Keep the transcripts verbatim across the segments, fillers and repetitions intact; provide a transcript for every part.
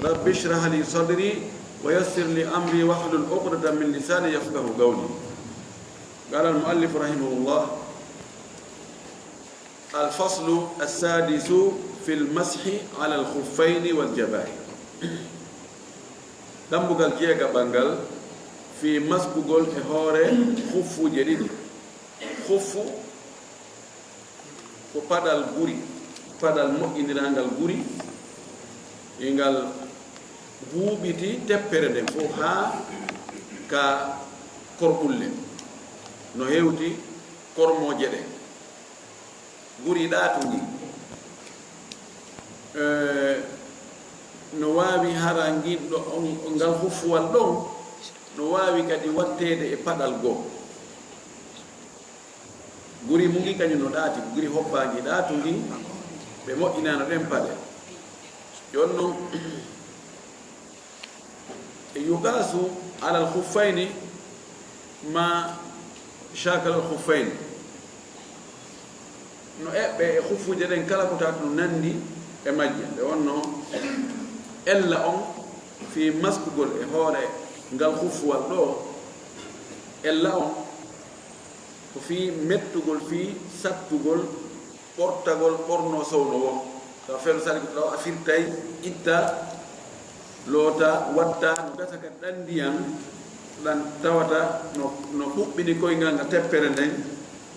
رب اشرح لي صدري ويسر لي أمري واحلل عقدة من لساني يفقهوا قولي. قال المؤلف رحمه الله: الفصل السادس في المسح على الخفين والجبائر. Dambugal jeegaɓal ngal fii maskugol e hoore huffuuje ɗiɗi. Huffu ko paɗal guri, paɗal moƴƴindirangal guri, e ngal huuɓiti teppere nden fof haa ka korɓulle, no hewti kormooje ɗen. Guri ɗaatundi, eh, no waawi hara ngin ɗo, on, ngal huffuwal ɗon, no waawi kadi watteede e paɗal goo. Guri mu ngi kañum no ɗaati, guri hoppaangi ɗaatundi, ɓe moƴƴinaano ɗen paɗe. Jooni non, يقاس على الخفين ما شاكل الخفين. No eɓɓe e huffuuje ɗen kala ko tawata no nanndi e majje. Nde wonno ella on fii maskugol e hoore ngal huffuwal ɗoo, ella on ko fii mettugol, fii sattugol ɓortagol ɓornoo sowno woo. Tawa feere sali ko tawa a firtay, itta, loota, watta, no gasa ka ɗan ndiyan, ɗan tawata no, no ɓuɓɓini koyngal ngal teppere nden,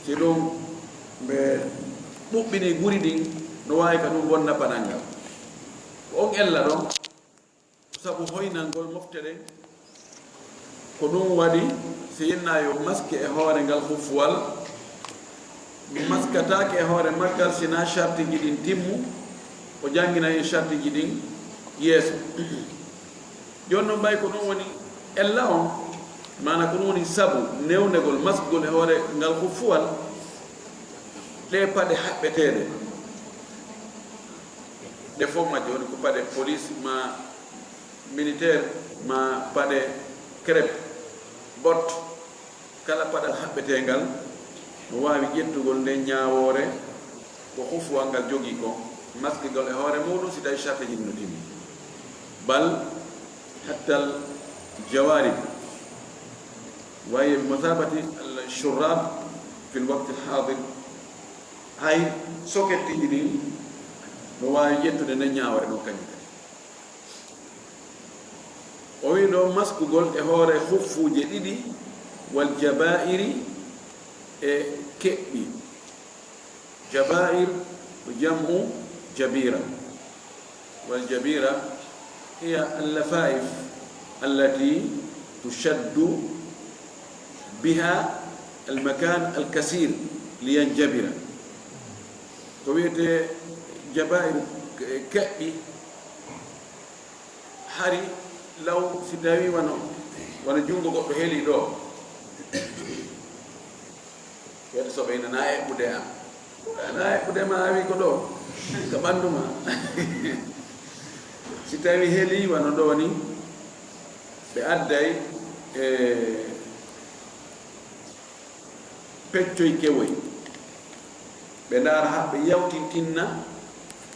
si ɗum ɓe ɓuɓɓini guri ɗin, no waawi ka ɗum bonna paɗal ngal. Ko on ella ɗon, sabu hoynangol mofte ɗen. Ko ɗum waɗi, si yenna yo maske e hoore ngal huffuwal, maskataake e hoore maggal, si na shartiji ɗin timmu, o janngina en shartiji ɗin yeeso. Jooni non, ɓay ko ɗum woni ella on, maana ko ɗum woni sabu newndegol maskugol e hoore ngal huffuwal, ɗe paɗe haɓɓeteeɗe, ɗe fof majje woni ko paɗe police ma militaire ma paɗe crêpe, bot, kala paɗal haɓɓeteengal no waawi ƴettugol nden ñaawoore ko huffuwal ngal jogii kon, maskigol e hoore muuɗum si tawii shartiji ɗin no timmi. Bal hatta al jawarib, wa hiya bi mathabati al shurrab fi al waqti al hadir, hay sokettiji ɗin no waawi ƴettude nden ñaawoore ɗon kañum kadi. O wi'i ɗoo maskugol e hoore huffuuje ɗiɗi, wal jabaa'iri, e keɓɓi. Jabaa'ir ko jam'u jabira. Wal jabira hiya al lafaif allati tushaddu biha al makan al kasir li yanjabira. Ko wiyetee jabaa'ir, keɓɓi, hari law si tawii wano, wano junngo goɗɗo helii ɗoo. Kadi so ɓe ina na eɓɓude am. Na eɓɓude ma, a wi ko ɗoo, ka ɓanndu ma. Si tawii helii wano ɗoo ni, ɓe adday, e, peccoy kewoy. Ɓe ndaara haa ɓe yawtintinna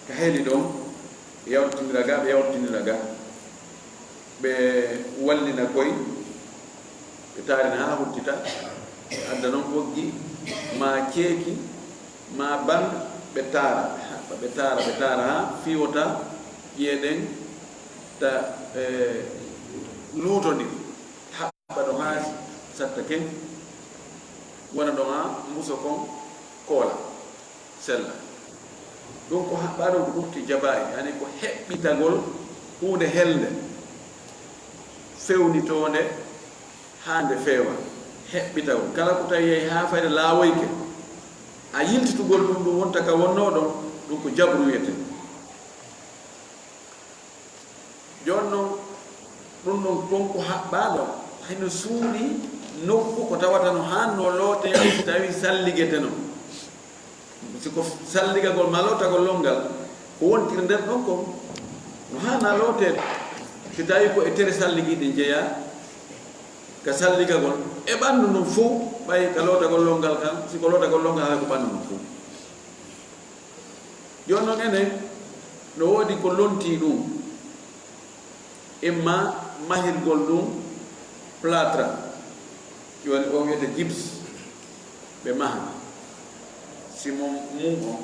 ka heli ɗon, ɓe yawtintinira ga, ɓe yawtintinira ga. Ɓe wallina koy, ɓe taarina haa huttita, ɓe adda non ɓoggi, maa ceeki, maa ban, ɓe taara, ɓe haɓɓa, ɓe taara, ɓe taara haa fii wota ƴi'e ɗen ta, e, luutondiri. Haɓɓa ɗon haa satta ken, wona ɗon haa mbuso kon koola, sella. Ɗum ko haɓɓaa ɗon ko ɗum wiyetee jabaa'ir, yani ko heɓɓitagol huunde helde, fewnitoonde haa nde feewa. Heɓɓitagol, kala ko tawi yahi haa fayde laawoyke, a yiltitugol ɗum, ɗum wonta ka wonnoo ɗon, ɗum ko jabru wiyetee. Jooni non, ɗum ɗon kon ko haɓɓaa ɗon, hino suuɗi nokku ko tawata no haannoo lootee, si tawii salligeteno. Si ko salligagol maa lootagol lonngal, ko wontiri nder ɗon kon, no haanaa looteede. Si tawii ko e tere salligiiɗe jeyaa ka salligagol, e ɓanndu ndun fow, ɓay ka lootagol lonngal kan, si ko lootagol lonngal, haray ko ɓanndu ndun fow. Jooni non enen, no woodi ko lontii ɗum. Imma mahirgol ɗum plâtre, woni o wiyete gips, ɓe maha. Simo mum o,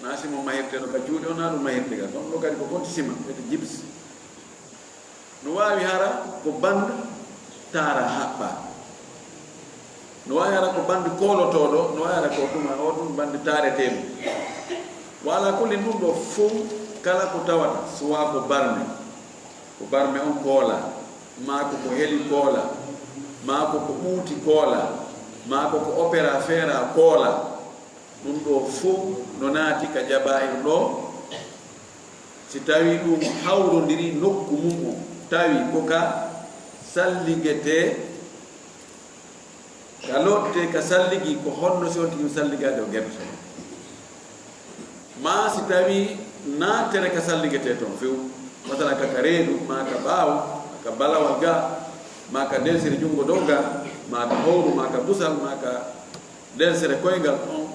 na simo mahirte ɗo ka juuɗe o, na ɗum mahirte ka. Ɗum ɗo kadi ko konti sima, wiyete gips. No waawi hara ko band taara haɓɓa. No waawi hara ko band koolotooɗo, no waawi hara ko tuma o ɗum band taareteeɗo. Wa ala kulli, ɗum ɗo fof kala ko tawata, soit ko barme, ko barme on koola, maa ko ko heli koola, maa ko ko ɓuuti koola, maa ko ko opéra feera koola, ɗum ɗo fof no naati ka jabaa'ir ɗo. Si tawi ɗum hawrondiri nokku mum o, tawi ko ka salligetee, ka lotte, ka salligi, ko honno si on tigi salligaade o gerte? Maa si tawi naatere ka salligetee toon few, masalan ka, ka reedu, maa ka ɓaawo, maa ka balawal ga, maa ka densere junngo dow ga, maa ka howru, maa ka busal, maa ka densere koyngal on,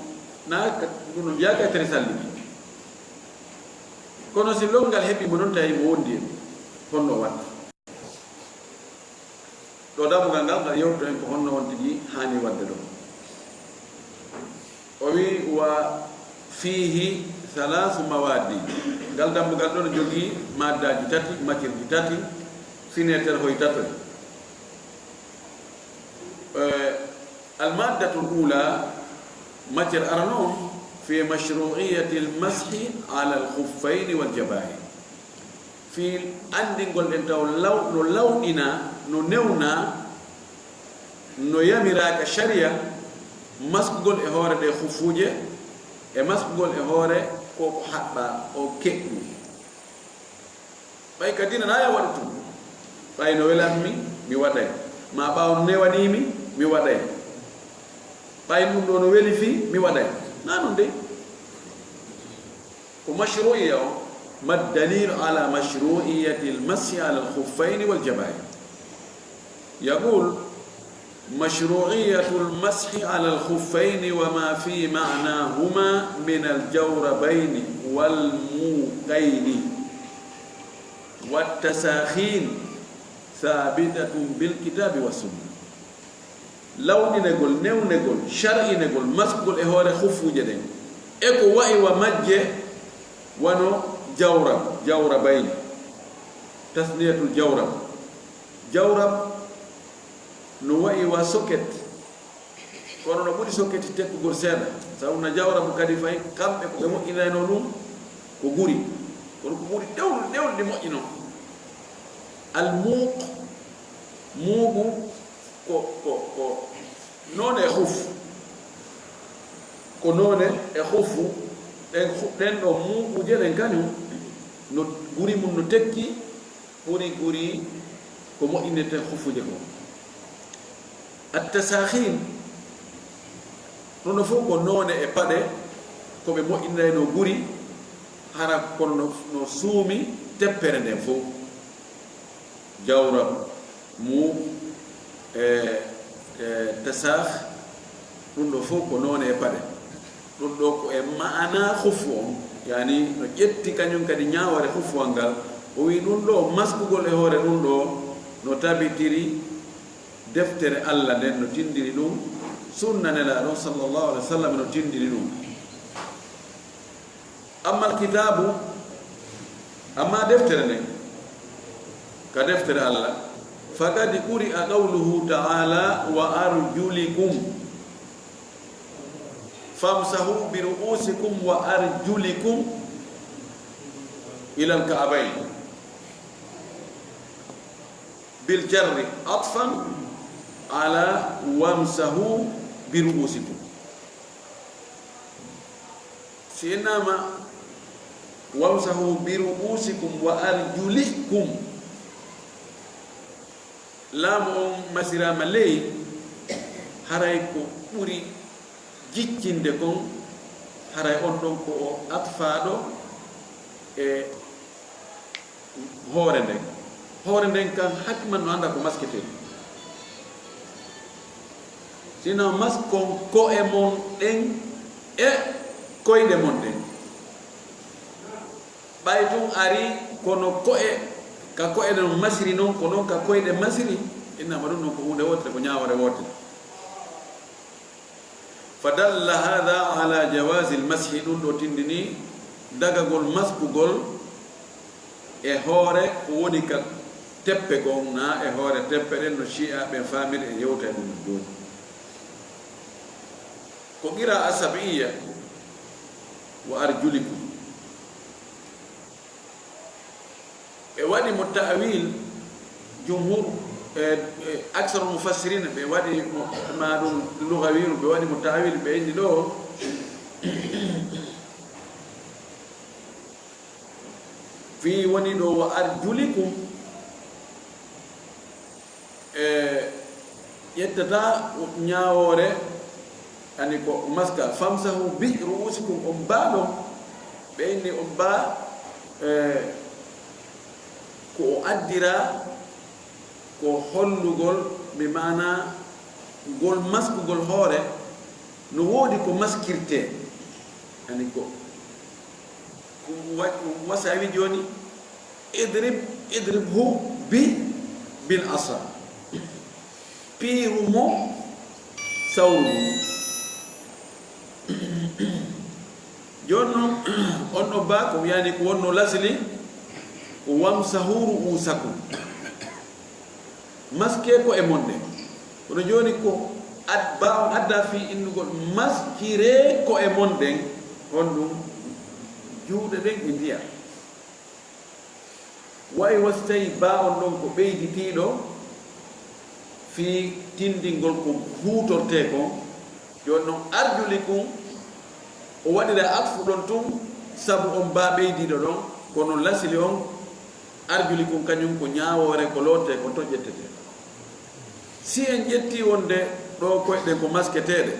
na ka, ɗum no mbiyaa ka tere salligi. Kono si lonngal heɓii mo noon, tawi mo wondi en, honno o watta? Ɗo dammugal ngal, ngal yewtito en ko honno on tigi haani waɗde ɗo. O wi: "Wa fiihi salaasu mawaaddi." Ngal dammugal ɗo no jogii maaddaaji tati, matière ji tati, fenêtre hoy tatoy. Eh, al maaddatul uulaa, matière arano on, fi mashruu'iyyati al mashi ala al khuffayni wal jabaa'ir. Fii anndingol en taw law-, no lawɗinaa, no newnaa, no yamiraa ka sariya, maskugol e hoore ɗee khuffuuje, e maskugol e hoore ko ko haɓɓaa o keɓɓu. Ɓay ka diina na ya waɗu tun. Ɓay no welammi, mi waɗay. Maa ɓaawo no newaniimi, mi waɗay. Ɓay ɗum ɗo no weli fii, mi waɗay. Na non de. Ko mashru'iyya o, ma dalilu ala mashru'iyyati al-mashi ala al-khuffayni wal jaba'i? Yaqul: مشروعية المسح على الخفين وما في معناهما من الجوربين والموقين والتساخين ثابتة بالكتاب والسنة. Lawɗinegol, newnegol, shar'inegol, maskugol e hoore khuffuuje ɗen, e ko wa'i wa majje, wano jawrab, jawrabayni, tasniyatul jawrab. Jawrab no wa'i wa soket, kono no ɓuri soketi tekkugol seeɗa, sabu na jawrabu kadi fay kamɓe ko ɓe moƴƴinayno ɗum ko guri, kono ko guri dewɗi, dewɗi ɗi moƴƴino. Al muuq, muuqu ko, ko, ko noone e khuf, ko noone e khuffu, ɗen khu-, ɗen ɗo muuquuje ɗen kañum no guri mum no tekki, ɓuri guri ko moƴƴinirten khuffuuje ko. At-tasakhin, ɗum ɗo fof ko noone e paɗe ko ɓe moƴƴinirayno guri, hara kono no, no suumi teppere nden fof. Jawrab, muuq, e, e tasakh, ɗum ɗo fof ko noone e paɗe. Ɗum ɗo ko e ma'ana khuffu on, yani no ƴetti kañum kadi ñaawoore khuffuwal ngal, o wi ɗum ɗo maskugol e hoore ɗum ɗo no tabitiri deftere Allah nden no tindiri ɗum, sunna Nelaaɗo sallallahu alaihi wasallam no tindiri ɗum. Amma al-kitaabu, amma deftere nden, ka deftere Allah, faqad quri'a qawluhu ta'ala: "Wa arjulikum." Famsahu bi ru'usikum wa arjulikum ila al-ka'bayn. Bil jarri atfan ala wamsahu bi ru'usikum. Si innama wamsahu bi ru'usikum wa arjulikum. Laamu on masiraama ley, haray ko ɓuri jiccinde kon, haray on ɗon ko o atfaaɗo e hoore nden. Hoore nden kan hakiman no annda ko masketee. Sino maskon ko'e mon ɗen e koyɗe mon ɗen. Ɓay tun ari kono ko'e Ka ko'e ɗen masiri non, ko non ka koyɗe masiri, innama ɗum ɗon ko huunde wootere, ko ñaawoore wootere. Fa dalla hada ala jawazi lmashi, ɗum ɗo tindini dagagol maskugol e hoore ko woni ka teppe gon, na e hoore teppe ɗen no Shi'a ɓen faamiri, en yewta e ɗum jooni. Ko qira'a sab'iyya, wa arjulikum. Ɓe waɗi mo ta'wil, jumhur, e, e, aksarul mufassirin, ɓe waɗi mo, ma ɗum lugawiru, ɓe waɗi mo ta'wil, ɓe inni ɗo, fii woni ɗo, wa arjulikum, e, ƴettata ñaawoore, ani ko maska, famsahu bi ru'usikum, on baa ɗon, ɓe inni on baa, e, ko o addira, ko hollugol, bi maana ngol maskugol hoore, no woodi ko maskirtee, ani ko, ko wa-, wasa wi jooni, idrib, idribhu bi, bil asa. Piiru mo, sawru mo. Jooni non, on ɗon baa ko wi'ani ko wonno lasli, ko wamsahu ru'usakum. Maskee ko'e mon ɗen. Kono jooni ko ad-, baa on adda fii innugol maskiree ko'e mon ɗen, honɗum? Juuɗe ɗen e ndiyam. Wa in wasi tawi baa on ɗon ko ɓeyditiiɗo fii tindingol ko huutortee kon, jooni non arjulikum, o waɗira atfu ɗon tun, sabu on baa ɓeydiiɗo ɗon, kono lasili on, arjulikum kañum ko ñaawoore, ko lootee, ko ton ƴettetee. Si en ƴettii wonde ɗo koyɗe ɗen ko masketeeɗe,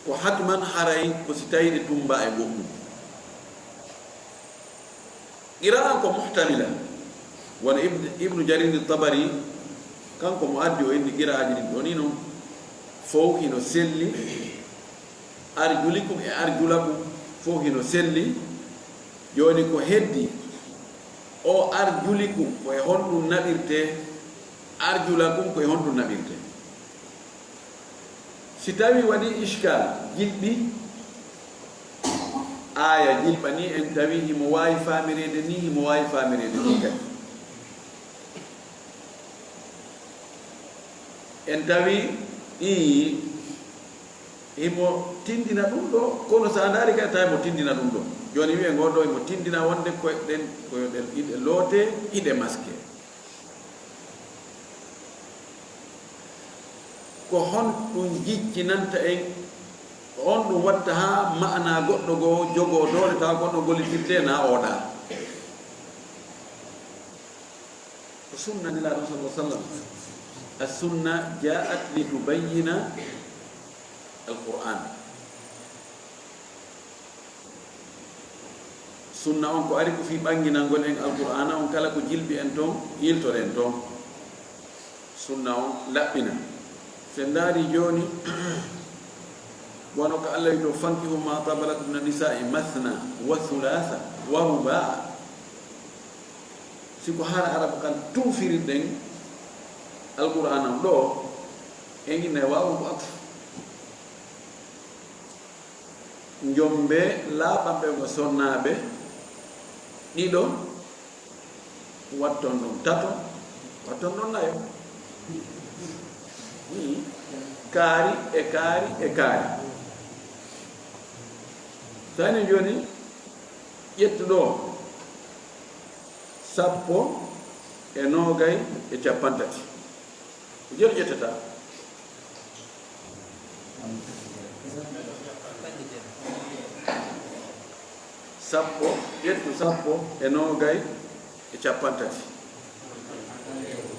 ko hatman haray ko si tawi ɗe tumba e goɗɗum. Qira'a ko muhtamila, wano Ibn, Ibnu Jarir Tabari, kanko mo addi o inni qira'aji ɗin ɗo ni non, fow hino selli, arjulikum e arjulakum, fow hino selli. Jooni ko heddi, o arjulikum ko e honɗum naɓirtee, arjulakum ko e honɗum naɓirtee? Si tawi waɗi ishkal, jilɓi, aaya jilɓa ni, en tawi himo waawi faamireede ni, himo waawi faamireede ni kadi. En tawi, ii, himo tindina ɗum ɗo, kono sa ndaari kadi tawi mo tindina ɗum ɗo. Jooni wi'e ngo ɗo himo tindina wonde koyɗe ɗen, koyɗe ɗen hiɗe lootee, hiɗe maskee. Ko honɗum jiccinanta en, honɗum watta haa ma'ana goɗɗo goo jogoo doole, tawa ko honɗum gollitirtee na o ɗa? Ko sunna Nelaaɗo sallallahu alaihi wasallam. As-sunna ja'at li tubayyina al-Qur'an. Sunna on ko ari ko fii ɓanginangol en Alqur'aana on, kala ko jilɓi en ton, yiltoren ton. Sunna on laɓɓina. Si en ndaari jooni, wano ko Allah wi to, "Fankihu ma taba lakum mina nisaa'i masna wa thulaatha wa rubaa'a." Si ko haala Arabu kan tun firirɗen Alqur'aana on ɗo, en inna e waawu ko atfu. Njombe laaɓanɓe ko sonnaaɓe ɗiɗo, watton ɗum tato, watton ɗum nayo. Hmm. Kaari e kaari e kaari. Tani jooni ƴettu ɗo sappo e noogay e cappanɗe tati. Ko jelu ƴettata? Sappo, ƴettu sappo e noogay e cappanɗe tati.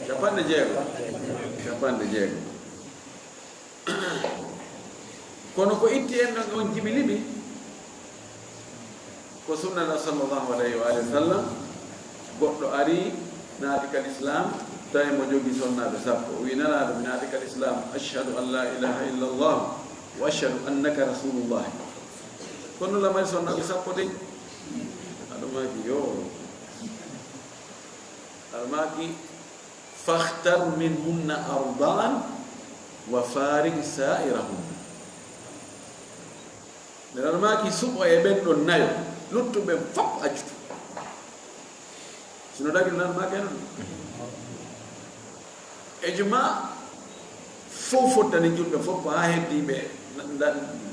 Cappanɗe jeego. Cappanɗe jeego. Kono ko itti en ɗon on jibi liɓi. Ko sunna Nelaaɗo sallallahu alayhi wa alihi wa sallam, goɗɗo ari, naati ka lislaam, tawi mo jogii sonnaaɓe sappo. O wi'i, "Nelaaɗo, mi naati ka lislaam, ashhadu an la ilaha illa Allah, wa ashhadu annaka rasulullah." Kono lamari sonnaaɓe sappo dey. Maaki, "Fakhtar minhunna arba'an wa farik sa'irahunna." Nde Nana maaki, "Suɓo e ɓen ɗon nayo, luttuɓe ɓen fof accu." Sino dagi Nana maaki non. Ejma fof fottani julɓe fof, ko haa heddi ɓe,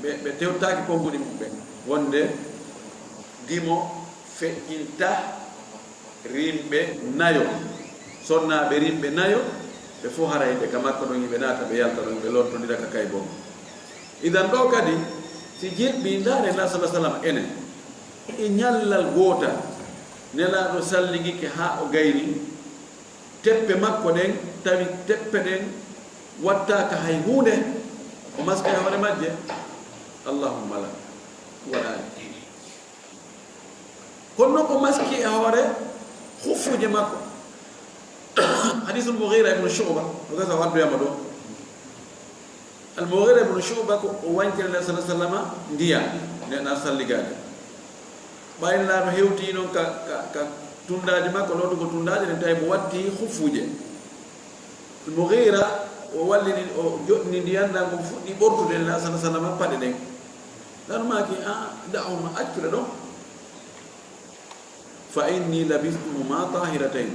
ɓe, ɓe tewtaaki konguɗi mum ɓe. Wonde dimo feƴƴinta rimɓe nayo, sonnaaɓe rimɓe nayo, ɓe fof haray ɓe ka makko ɗon, ɓe naata, ɓe yalta ɗon, ɓe lottondira ka kay bom. Idan ɗo kadi, si jirɓi ndaare Nana sallallahu alaihi wasallam enen, e ñallal gootal, Nelaaɗo salligike haa o gayni, teppe makko ɗen, tawi teppe ɗen wattaaka hay huunde, o maski e hoore majje, Allahumma la, waɗaali. Kono noon o maski e hoore huffuje makko. Hadisul Mughira ibn Shu'ba, o gasa o addoyama ɗo. Al Mughira ibn Shu'ba ko o wankere Nana sallallahu alaihi wasallam ndiyam, nde na salligaade. Ɓay Nelaaɗo hewti noon ka, ka, ka tundaaji makko, lootugo tundaaji ɗen, tawi mo watti huffuje. Al Mughira o wallini, o joɗɗini ndiyam ɗam, o fuɗɗi ɓortude Nana sallallahu alaihi wasallam paɗe ɗen. Nana maaki, "A, da'huma, accuɗe ɗon. Fa inni labistuhuma tahiratayn."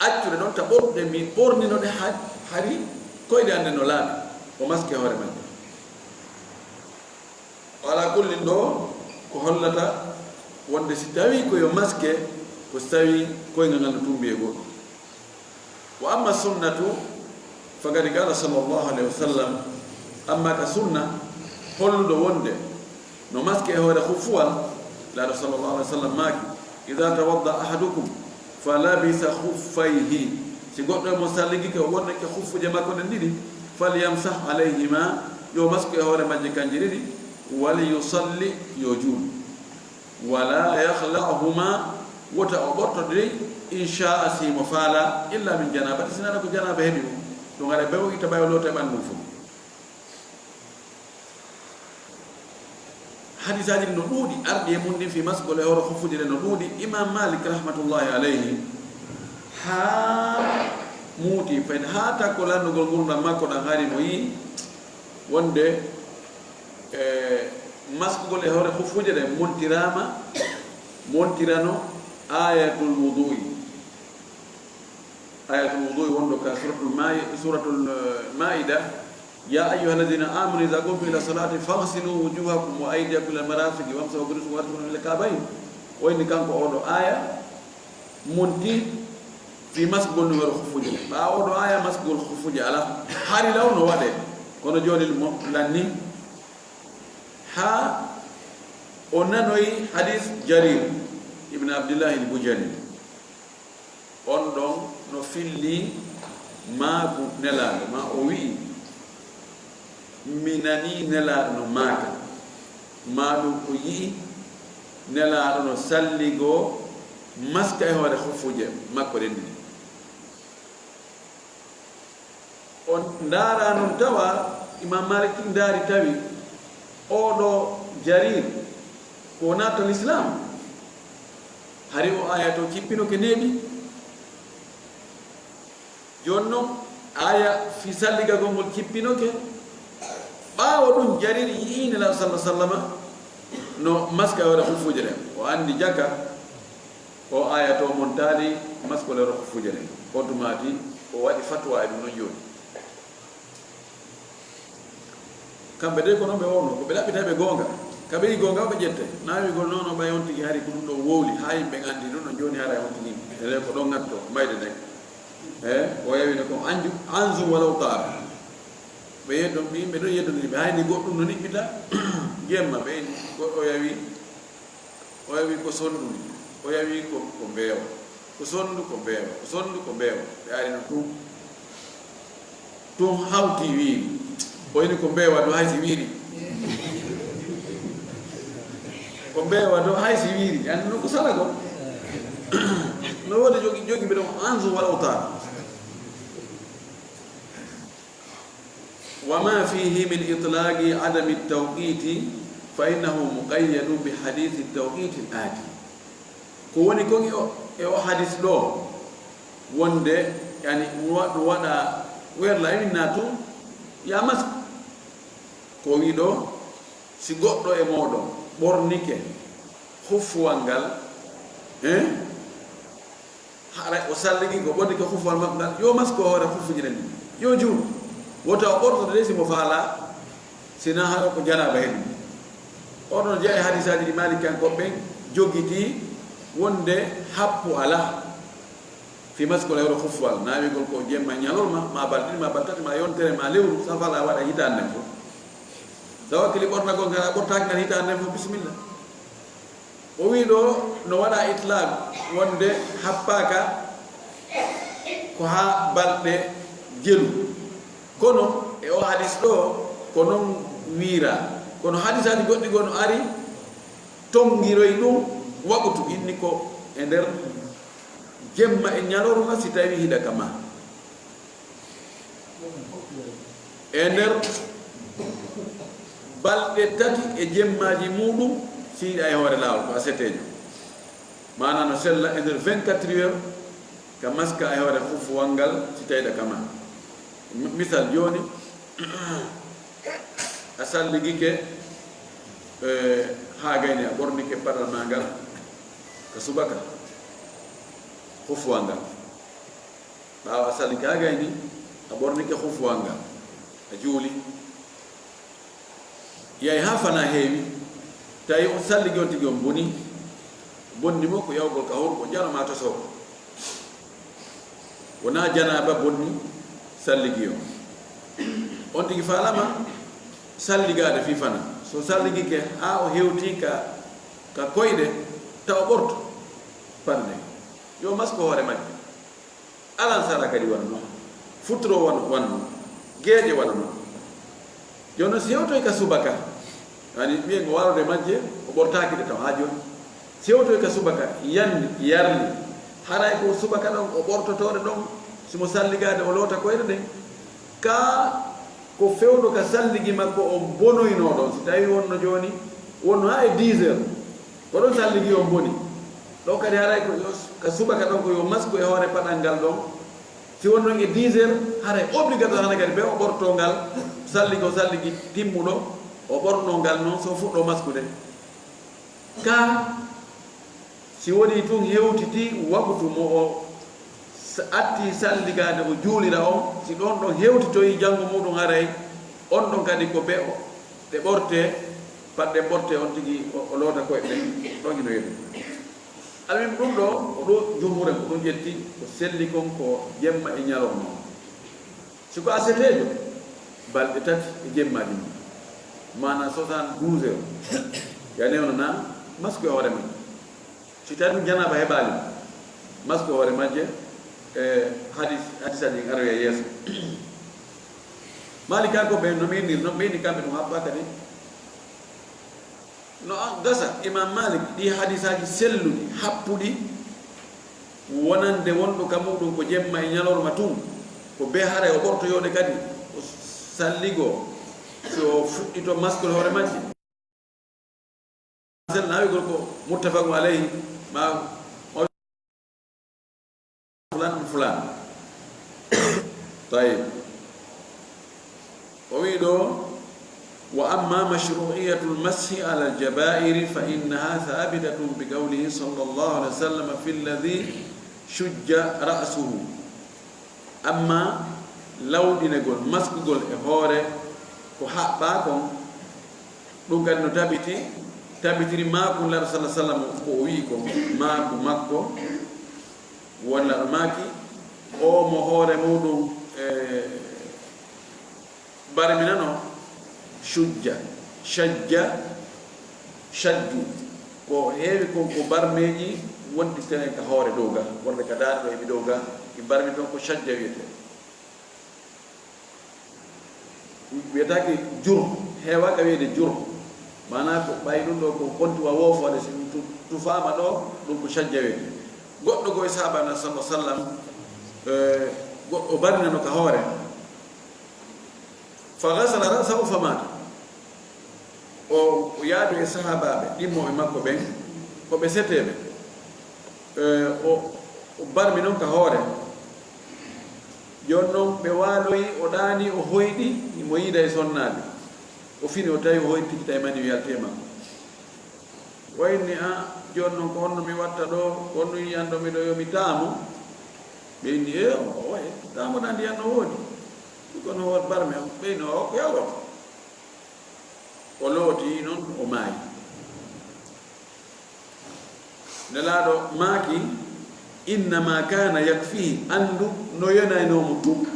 Accuɗe ɗon ta ɓortuɗe, mi ɓornino ɗe ha-, hari koyɗe an ɗen no laaɓi. O maski hoore majje. Ala kullin ɗo ko hollata wonde si tawi ko yo maske, ko si tawi koyngal ngal no tumbi e goɗɗum. Wa amma sunnatu, faqad qala sallallahu alaihi wasallam, amma ka sunna holluɗo wonde no maski e hoore huffuwal, Nelaaɗo sallallahu alaihi wasallam maaki, "Idha tawadda ahadukum fa labisa khuffayhi." Si goɗɗo e mon salligike, o ɓornike huffuje makko ɗen ɗiɗi, "falyamsah alayhima," yo masku e hoore majje kanje ɗiɗi, "wal yusalli," yo juul. "Wala yakhla'huma," wota o ɓorto ɗe, "in sha'a," si mo faala, "illa min janabati," sinaa ko janaba heɓi mo. Ɗum haray ɓe o itta ɓay o loota e ɓanndu mum fof. Hadisaaji ɗin no ɗuuɗi, arɗi e mum ɗin fii masgol e hoore huffuje ɗen no ɗuuɗi. Imam Malik rahmatullahi alayhi haa muuti, fayin haa takko lanndugol ngurndan makko ɗan, hari mo yii wonde, e, maskugol e hoore huffuje ɗen montiraama, montirano ayatul wudu'i. Ayatul wudu'i wonɗo ka suratul Ma'i-, suratul, eh, Ma'ida, "Ya ayyuhalladhina amanu idha qumtum ila salati faghsilu wujuhakum wa aydiyakum ila marafiqi wamsahu bi ru'usikum wa arjulakum ila ka'bayn." O inni kanko oɗo aya monti fii maskugol numero huffuje. Ɓaawo oɗo aya maskugol huffuje ala. Hari law no waɗe. Kono jooni mo lanni. Ha o nanoyi hadis Jarir ibn Abdullah al-Bujali. On ɗon no filli maaku Nelaaɗo, ma o wi'i, "Mi nanii Nelaaɗo no maaka," ma ɗum o yi'i Nelaaɗo no salligoo maska e hoore huffuje makko ɗen ɗiɗi. On ndaara non tawa, Imam Malik tigi ndaari tawi oɗo Jarir ko o naata Lislaam. Hari o aya to cippinoke neeɓi. Jooni non aya fii salligagol ngol cippinoke. Ɓaawo ɗum Jarir yi'i Nelaaɗo sallallahu alaihi wasallama no maska e hoore huffuje ɗen. O anndi jaka. O aya to montaali maskol e hoore huffuje ɗen. On tuma tigi o waɗi fatwa e ɗum non jooni. Kamɓe de ko non ɓe wonno, ko ɓe ɗaɓɓita ɓe goonga. Ka ɓe yi goonga ɓe ƴette. Na wi'gol non, non ɓay on tigi hari ko ɗum ɗo wowli, haa yimɓe anndi ɗum ɗon jooni haray on tigi. Ele ko ɗon ngatto, mayde nden. E, o yawino ko anju, anzu walaw taara. Ɓe yeddo, yimɓe ɗon yeddondiri ɓe, hayni goɗɗum no niɓɓita jemma, ɓe, ko o yawi. O yawi ko sondu ni, o yawi ko, ko mbeewa. Ko sondu, ko mbeewa. Ko sondu, ko mbeewa. Ɓe ari no ɗum. Ɗum hawti wiiri. O ini ko mbeewa ɗum hay si wiiri. Ko mbeewa ɗum hay si wiiri. Anndi non ko sala ko. No woodi jogi, jogi ɓe ɗum anzu walaw taara. وما فيه من إطلاق عدم التوقيت فإنه مقيد بحديث التوقيت الآتي. Ko woni kon e o, e o hadis ɗo, Wonde, yani, wa-, waɗa werla e winna tun, ya mask. Ko wi ɗo, si goɗɗo e mooɗon ɓornike huffuwal ngal, eh? Haray o salligi ko ɓornike huffuwal makko ngal, yo mask o hoore huffuji ɗen, yo juulu. Wota o ɓortoto de si mo faala, sina hara ko janaaba heɓi. Oɗon jeya e hadisaaji ɗi Maalikankoɓe ɓen jogiti wonde happu alaa. Fi maskol e hoore huffuwal, naawigol ko jemma e ñalorma, ma balɗe ɗiɗi, ma balɗe tati, ma yontere, ma lewru, safala waɗa hitaande nden fof. Tawakkili ɓornagol ngal, a ɓortaaki ngal hitaande nden fof, bisimilla. O wii ɗo no waɗa itlaq wonde happaaka ko haa balɗe jelu. Kono e o hadis ɗo, ko non wiira. Kono hadisaaji goɗɗi goo no ari, tonngiroy ɗum waqtu, inni ko e nder jemma e ñalorma, si tawi hiɗa ka ma. E nder balɗe tati e jemmaaji muɗum, si hiɗa e hoore laawol, ko a seteejo. Maanaa no sella e nder vingt-quatre heures, ka maska e hoore huffuwal ngal, si tawi hiɗa ka ma. M-, misal jooni, a salligike, eh, haa gayni a ɓornike paɗal ma ngal, ka subaka, huffuwal ngal. Ɓaawo a sallike haa gayni, a ɓornike huffuwal ngal, a juuli. Yahi haa fanaa heewi, tawi on salligi on tigi on boni, bonni mo ko yawgol ka hurgo jano ma tosoo. Wonaa janaaba bonni salligi on. On tigi faalama salligaade fii fanaa. So salligike haa o hewti ka, ka koyɗe, taw o ɓorto paɗe ɗen. Yo masko hoore majje. Alan sara kadi wano non. Futuro wano, wano non. Geeƴe wano non. Jooni non, si hewtoy ka subaka, yani, wiyen o warude majje, o ɓortaaki ɗe taw haa jooni. Si hewtoy ka subaka, yanni, yarli. Haray ko subaka ɗon, o ɓortotoo ɗe ɗon, si mo salligaade, o loota koyɗe ɗen. Ka ko fewndo ka salligi makko on bonoynoo ɗon, si tawi wonno jooni, wonno haa e dix heures. Ko ɗon salligi on boni. Ɗon kadi haray ko yo, ka subaka ɗon ko yo masku e hoore paɗal ngal ɗon. Si won non e dix heures, haray obligatoire hannde kadi ɓe o ɓorto ngal, salligi o salligi timmuɗo, o ɓorno ngal non so fuɗɗo maskude. Ka si woni tun hewtiti waktu mo o s-, atti salligaade o juulira on, si ɗon ɗon hewtitoyi janngo muɗum haray, on ɗon kadi ko ɓe o, ɗe ɓorte, paɗɗe ɓorte on tigi o, o loota koyɗe ɗen, ɗon hino yeeɗi. Almin ɗum ɗo, ko ɗo jumhuren ko ɗum ƴetti, ko selli kon ko jemma e ñalorma on. Si ko a seteejo, balɗe tati e jemmaaji mum, maanaa soixante-douze heures, ya newno na masku e hoore mum. Si tawi ɗum janaaba heɓaali, masku e hoore majje, e hadis, hadisaaji ɗin aroya yeeso. Maalikaa ko ɓe no miinir, no miini kamɓe ɗum haɓɓa kadi. No an gasa, Imam Malik, ɗi hadisaaji selluɗi, happuɗi, wonande wonɗo ka muɗum ko jemma e ñalorma tun, ko be haray o ɓortoyooɗe kadi, o salligo, si o fuɗɗito maskol hoore majje. Sel nawigol ko muttafaqun alayhi, ma fulan, fulan. Tayyib. O wi ɗo, "Wa amma mashru'iyatul mashi ala al-jaba'iri fa innaha thabitatun bi qawlihi sallallahu alayhi wa sallam fi alladhi shujja ra'suhu." Amma lawɗinegol, maskugol e hoore ko haɓɓaa kon, ɗum kadi no tabiti, tabitiri maaku Nulaaɗo sallallahu alayhi wa sallam ko o wi'i kon, maaku makko, wonla ɗo maaki, o mo hoore muɗum, e, barminano, shujja, shajja, shajju. Ko heewi kon ko barmeeji wonti tenen ka hoore dow ga, wonde ka daande ɗo heɓi dow ga, ɗi barmi ton ko shajja wiyetee. Wiyetaake jur, heewaaka wiyeede jur. Maanaa ko ɓay ɗum ɗo ko honti wa woofoode, si ɗum tu-, tufaama ɗo, ɗum ko shajja wiyetee. Goɗɗo ko e sahaaba na sallallahu alaihi wasallam, eh, goɗɗo barminano ka hoore. Fa ghasala ra'sahu fa mata. O yaadu e sahaabaaɓe ɗimmooɓe makko ɓen, ko ɓe seteeɓe. Eh, o, o barmi non ka hoore. Jooni noon ɓe waaloyi, o ɗaani, o hoyɗi, mo yiida e sonnaade. O fini, o tawi o hoyɗi tigi, tawi mani o yalti e makko. O inni, "A, jooni noon ko honno mi watta ɗo? Ko honno yiyan ɗo miɗo yo mi taamo?" Ɓe inni, "E, o, o, e, taamoɗaa ndiyan no woodi. Ɗum kono hoore barme on." Ɓe inni, "O, ko yawroto." O looti noon, o maayi. Nelaaɗo maaki, "Innama kana yakfihi," anndu no yenaynoo mo tun,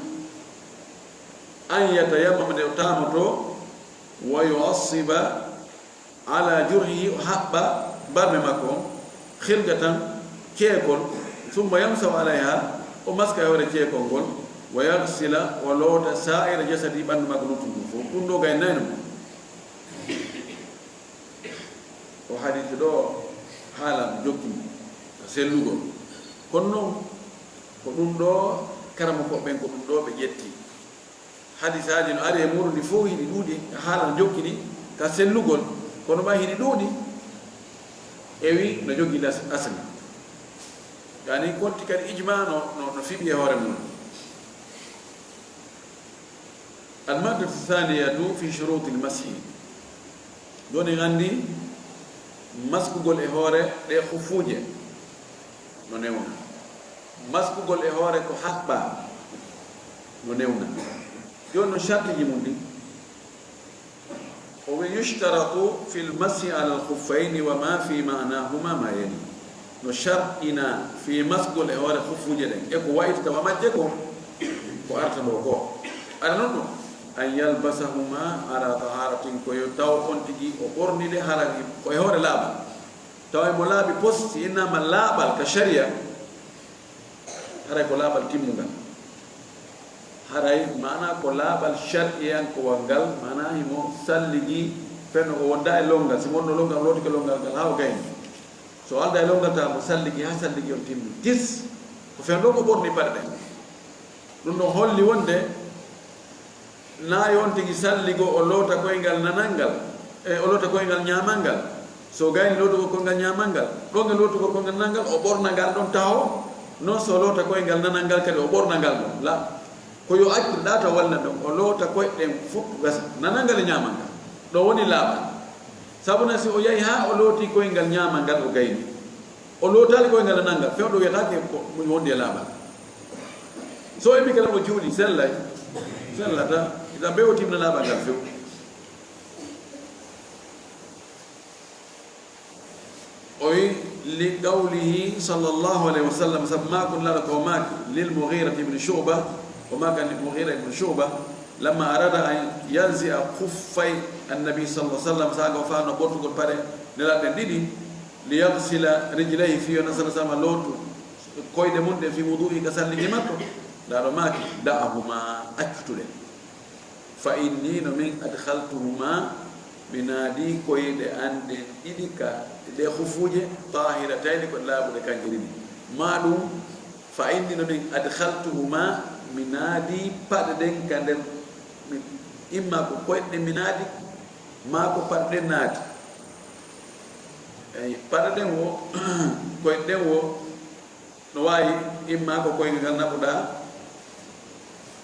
"an yatayammama," nde o taamoto, "wa yu'assiba ala jurhihi," o haɓɓa barme makko on, "khirqatan," ceekol, "thumma yamsahu alayha," o maska e hoore ceekol ngol, "wa yaghsila," o loota, "sa'ira jasadihi," ɓanndu makko luttundu fof. Ɗum ɗo gaynaynoo mo. O hadith ɗo haala no jokki mo ka sellugol. Kono noon, ko ɗum ɗo karamokooɓe ɓen, ko ɗum ɗo ɓe ƴetti. Hadisaaji no ari e muuɗum ɗi fof, hiɗi ɗuuɗi, ka haala no jokki ɗi ka sellugol, kono ɓay hiɗi ɗuuɗi, e wi no jogii las-, asli. Yani konti kadi ijma no, no, no fiɓi e hoore mum. Al-maddatu thaniyatu fi shurutil mashi. Ɗon en anndi maskugol e hoore ɗe hufuuje no newna. Maskugol e hoore ko haɓɓaa no newna. Jooni no shartiji mum ɗi. O wi, "Yushtaratu fil mashi alal khuffayni wa ma fi ma'nahuma ma yali." No sharɗina fii maskugol e hoore hufuuje ɗen, e ko wa'itata wa majje ko, ko arata ɗo ko. Aɗa non ɗum, "An yalbasahuma ala taharatin," ko yo taw on tigi o ɓorni ɗe hara ko e hoore laaɓal. Tawa mo laaɓi pos, si innama laaɓal ka sharia, haray ko laaɓal timmungal. Haray maana ko laaɓal shar'iyankowal ngal, maana himo salligi fenno ko wonda e longal. Si wonno longal, lootike longal ngal haa o gayni. So alda e longal tawa mo salligi haa salligi on timmi. Tis, ko fenno ko ɓorni paɗe ɗen. Ɗum ɗon holli wonde naayo on tigi salligo o loota koyngal nanal ngal, e o loota koyngal ñaamal ngal. So gayni lootugol koyngal ñaamal ngal, ɗon e lootugol koyngal nanal ngal, o ɓorna ngal ɗon taho. Non so loota koyngal nanal ngal kadi o ɓorna ngal ɗon. La, ko yo accu ɗa taw walla ɗon, o loota koyɗe ɗen fof gasa, nanal ngal e ñaamal ngal. Ɗo woni laaɓal. Sabu na si o yahi haa o looti koyngal ñaamal ngal o gayni. O lootaali koyngal nanal ngal, fewndo wiyataake ko ɗum wondi e laaɓal. So o immike tan o juuli, sellay, sellata, ita ɓe o timna laaɓal ngal few. O wi, "Li qawlihi sallallahu alayhi wa sallam," sabu maakun lala ko maaki, "lil Mughira ibn Shu'ba," o maaka lil Mughira ibn Shu'ba, "lamma arada an yanzi'a khuffay annabi sallallahu alayhi wa sallam," saga o faano ɓortugol paɗe Nelaaɗo ɗen ɗiɗi, "li yaghsila rijlayhi," fii yo Nabi sallallahu alayhi wa sallam lootu koyɗe mum ɗen, "fii wudu'i," ka salligi makko, Nelaaɗo maaki, "Da'ahuma, accutu ɗe." "Fa inni no min adkhaltuhuma," mi naadi koyɗe an ɗen ɗiɗi ka ɗe hufuuje, "tahiratayni," ko laaɓuɗe kanje ɗiɗi. Maa ɗum, "Fa inni no min adkhaltuhuma," mi naadi paɗe ɗen ka nder, mi, imma ko koyɗe ɗen mi naadi, maa ko paɗe ɗen naadi. Eyi, paɗe ɗen wo, koyɗe ɗen wo, no waawi imma ko koyngal ngal naɓuɗaa,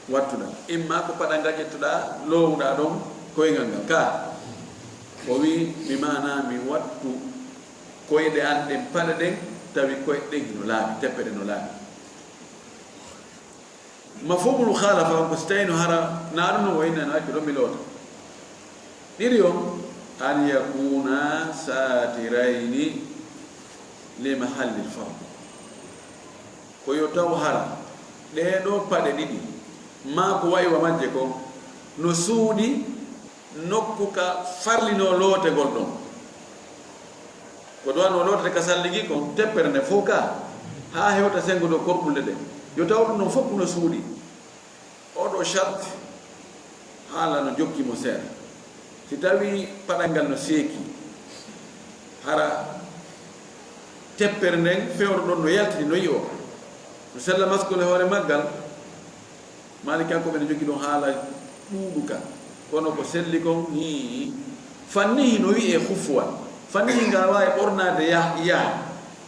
wattuɗaa, imma ko paɗal ngal ƴettuɗaa, loowuɗaa ɗon koyngal ngal. Ka o wi, mi maana mi wattu koyɗe an ɗen paɗe ɗen, tawi koyɗe ɗen hino laaɓi, teppe ɗen no laaɓi. Mafhumul mukhalafa on ko si tawi no hara na ɗum no wayna no accu ɗon mi loota. Ɗiɗi on, an yakuna satirayni li mahallil fard. Ko yo taw hara ɗee ɗoo paɗe ɗiɗi, maa ko wayi wa majje kon, no suuɗi nokku ka farlinoo lootegol ɗon. Ko ɗon no lootete ka salligi kon, teppere nden fof ka, haa hewta senngo dow korɓulle ɗen. Yo taw ɗum ɗon fof no suuɗi. Oɗo sharti haala no jokki mo seeɗa. Si tawi paɗal ngal no seeki, hara teppere nden fewndo ɗon no yaltini no yi'o, no sella maskol e hoore maggal, Malikiyankooɓe no jogii ɗon haala ɗuuɗuka, kono ko selli kon, hii, fannihi no wi'ee hufuwal. Fannihi ngal waawi ɓornaade yah-, yaha.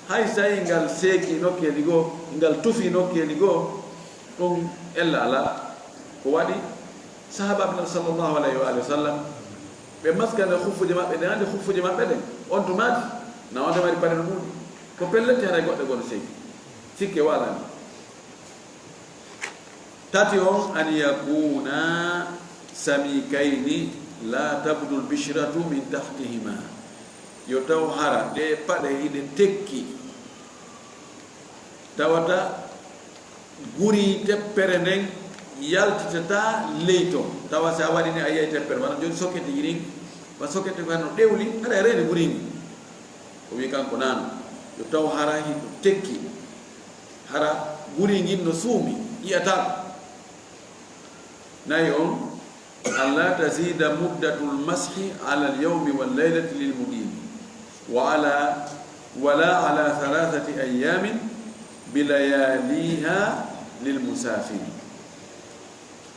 Hay so tawii ngal seeki nokkeeli goo, ngal tufi nokkeeli goo, Ɗum ella alaa. Ko waɗi sahaabaaɓe Nulaaɗo sallallahu alayhi wa alihi wa sallam, ɓe maskana huffuje maɓɓe ɗen, anndi huffuje maɓɓe ɗen, on tuma na on mari paɗe no ɗuuɗi. Ko pellet, haray goɗɗe goo no seeki. Sikke waalaani. Tati on, an yakuna samikayni la tabdul bishratu min tahtihima. Yo taw hara ɗee paɗe hiɗe tekki, tawata guri teppere nden yaltitataa ley ton. Tawa si a waɗi ni a yiyay teppere, wano jooni soketi ɗin, wa soketi ko no ɗewli, haray a reeni guri ndin. O wi kanko naano, yo taw hara hino tekki, hara guri ngin no suumi, yi'ataa. Nayi on, an la tazida muddatul mashi ala al yawmi wal laylati lil muqim, wa ala, wala ala thalathati ayyamin bi layaliha lil musafiri.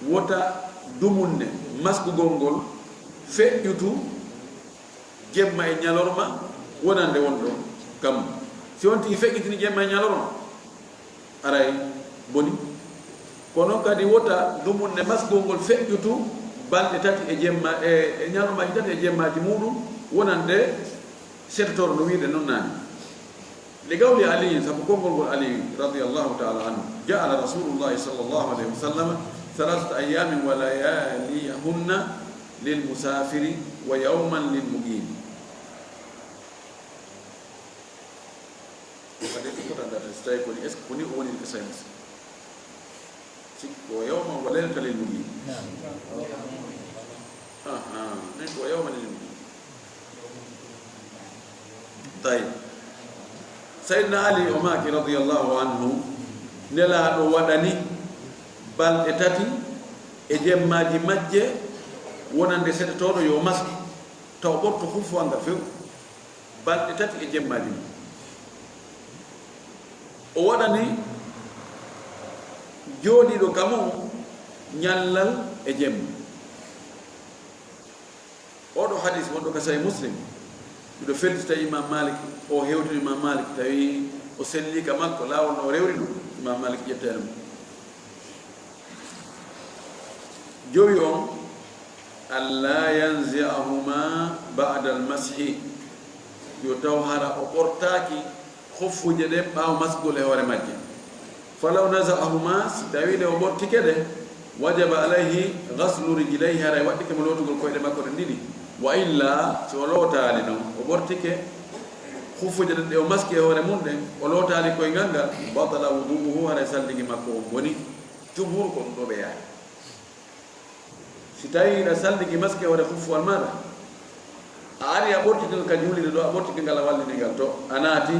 Wota dumunne maskugol ngol feƴƴutu jemma e ñalorma wonande won ɗon kam. Si on tigi feƴƴitini jemma e ñalorma, aray boni. Kono kadi wota dumunne maskugol ngol feƴƴutu balɗe tati e jemma, e, e ñalormaaji tati e jemmaaji muuɗum, wonande setotooɗo no wi'uɗen non naane. Li qawli Ali, sabu konngol ngol Ali radiyallahu ta'ala anhu, ja'ala Rasulullahi sallallahu alayhi wa sallam thalathata ayyamin wa layaliyahunna lil musafiri wa yawman lil muqim. Kadi ko tan data, so tawi ko ni, est-ce que ko ni o woni ko Sahih Muslim? Sikko yawman wa laylatan lil muqim. Aha, min ko yawman lil muqim. Tayyib. Sayyidina Ali o maaki radiyallahu anhu, Nelaaɗo waɗani balɗe tati e jemmaaji majje wonande setotooɗo yo maski, taw ɓorto huffowal ngal few. Balɗe tati e jemmaaji mum. O waɗani jooɗiiɗo ka mum ñallal e jemma. Oɗo hadis wonɗo ka Sahih Muslim, miɗo felliti tawi Imam Malik, o hewtini Imam Malik, tawi o selli ka makko, laawol no o rewri ɗum, Imam Malik ƴettani mo. Jowi on, alla yanzi'ahuma ba'da al-mashi, yo taw hara o ɓortaaki huffuje ɗen ɓaawo maskugol e hoore majje. Falaw naza'ahuma, si tawii ɗe o ɓortike ɗe, wajaba alayhi ghaslu rijlayhi, haray waɗɗike mo lootugol koyɗe makko ɗen ɗiɗi. Wa illa, si o lootaali non, o ɓortike huffuje ɗen ɗe o maski e hoore mum ɗen, o lootaali koyngal ngal, batala wudu'uhu, haray salligi makko on boni. Jumhur ko ɗum ɗo ɓe yaari. Si tawii hiɗa salligi maski e hoore huffowal maaɗa, a ari a ɓortike ngal ka juulirde ɗo, a ɓortike ngal a wallini ngal to, a naati,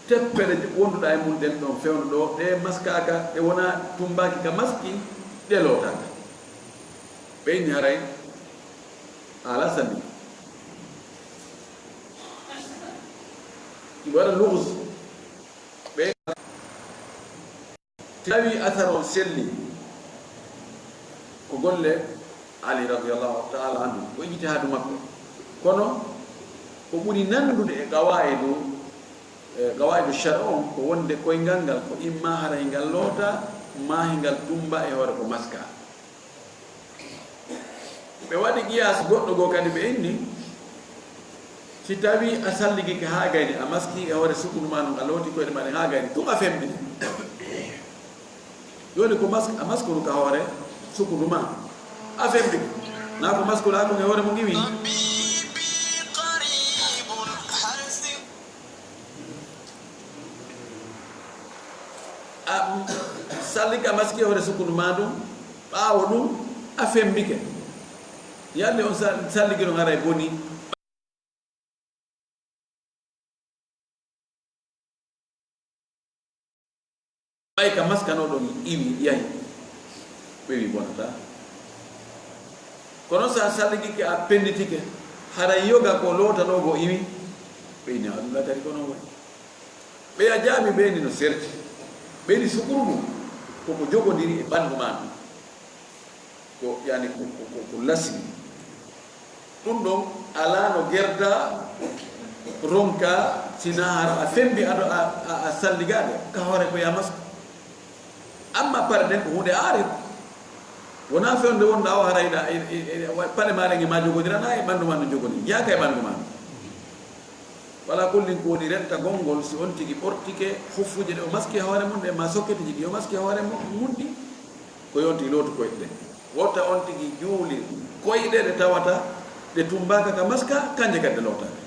teppere wonduɗa e mum ɗen ɗon fewndo ɗo, ɗe maskaaka, ɗe wonaa tumbaaki ka maski, ɗe lootaaka. Ɓe inni haray a alaa salligi. Ɗi waɗa lugus. Ɓe Tawi asar on selli ko golle Ali radiyallahu ta'ala anhu, ko ijtihaadu makko. Kono ko ɓuri nandude e qawaidu, e qawaidu shar on ko wonde koyngal ngal ko imma haray ngal loota, ma hingal tumba e hoore ko maska. Ɓe waɗi qiyaas goɗɗo goo kadi, ɓe inni, si tawii a salligike haa gayni, a maski e hoore sukundu maa ndun, a looti koyɗe maa ɗen haa gayni, tun a femmbike. Jooni ko mask-, a maskuru ka hoore sukundu maa, a femmbike. Naa ko maskuru haa kon e hoore mo ngiwi. A sallike a maski e hoore sukundu maa ndun, ɓaawo ɗun a femmbike. Yalli on sa-, salligi ɗon haray bonii. Ɓay ka maskanoɗon iwi yahi, ɓe wi bonataa. Kono sa salligike a pennitike, haray yoga ko lootanoo goo iwi, ɓe inni a ɗum latari ko non wayi. Ɓeya jaabi ɓe ni no serti. Ɓe ni sukuru mum koko jogondiri e ɓanndu maa ndun. Ko, yani, ko, ko, ko, ko lasli. Ɗum ɗon alaa no gerda ronka, si naa hara a femmbi ado a, a, a salligaade ka hoore ko ya masku. Amma paɗe ɗen ko huunde aare. Wonaa fewndo wonɗaa o hara iɗa, e, e, e, wa-, paɗe maa ɗen e maa jogondirana e ɓanndu maa no jogoni. Jeyaaka e ɓanndu maa. Wala kullin ko woni rettagol ngol si on tigi ɓortike huffuuje ɗe o maski e hoore mum ɗen, maa sokketeeji ɗi o maski e hoore mum, mum ɗi, ko yo on tigi lootu koyɗe ɗen. Wota on tigi juuli koyɗe ɗe tawata ɗe tumbaaka ka maska, kanje kadi ɗe lootaaka.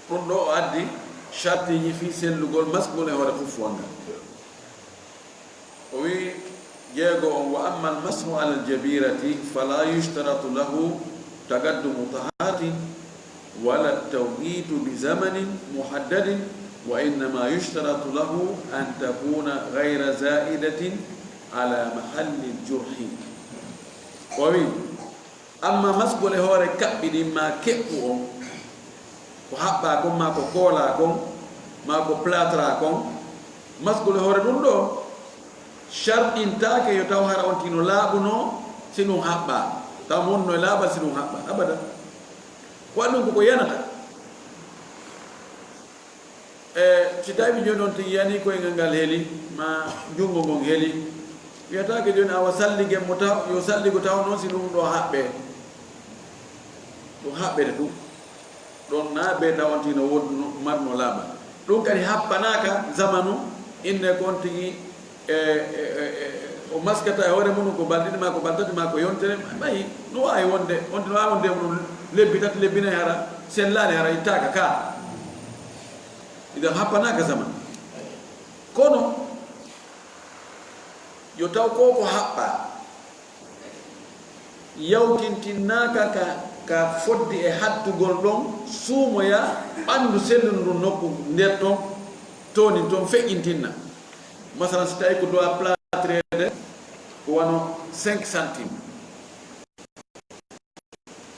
Ɗum ɗo o addi shartiiji fii sellugol maskugol e hoore huffuwal ngal. O wi'i, jeego on, "Wa amma al-mashu ala al-jabirati fala yushtaratu lahu taqaddumu taharatin wala tawqitu bi zamanin muhaddadin, wa innama yushtaratu lahu an takuna ghayra za'idatin ala mahalli al-jurhi." O wi'i, amma maskugol e hoore kaɓɓi ɗin maa keɓɓu on, ko haɓɓaa kon, maa ko koolaa kon, maa ko plâtraa kon, maskugol e hoore ɗum ɗo, sharɗintaake yo taw hara on tigi no laaɓunoo si ɗum haɓɓaa, taw mo wonno e laaɓal si ɗum haɓɓaa, abadan. Ko waɗi ɗum ko ko yanata. E, si tawii jooni on tigi yanii koyngal ngal heli, maa junngo ngon heli, wiyataake jooni awa salligen mo taw, yo salligo taw noon si ɗum ɗo haɓɓee. Ɗum haɓɓete ɗum. Ɗon naa bee taw on tigi no woodno, marno laaɓal. Ɗum kadi happanaaka zamanu, innde ko on tigi e, e, e, e, o maskata e hoore mum ko balɗe ɗiɗi maa ko balɗe tati maa ko yontere, ɓay no waawi wonde, on tigi no waawi wonde mum lebbi tati, lebbi nayi hara sellaani, hara ittaaka ka. Idan happanaaka zaman. Kono yo taw ko ko haɓɓaa yawtintinnaaka ka, ka fodde e hattugol ɗon suumoya ɓanndu sellundu ndun nokku nder ton, toonin ton feƴƴintinna. Masalan, si tawii ko doit plâtreede ko wano cinq centimes.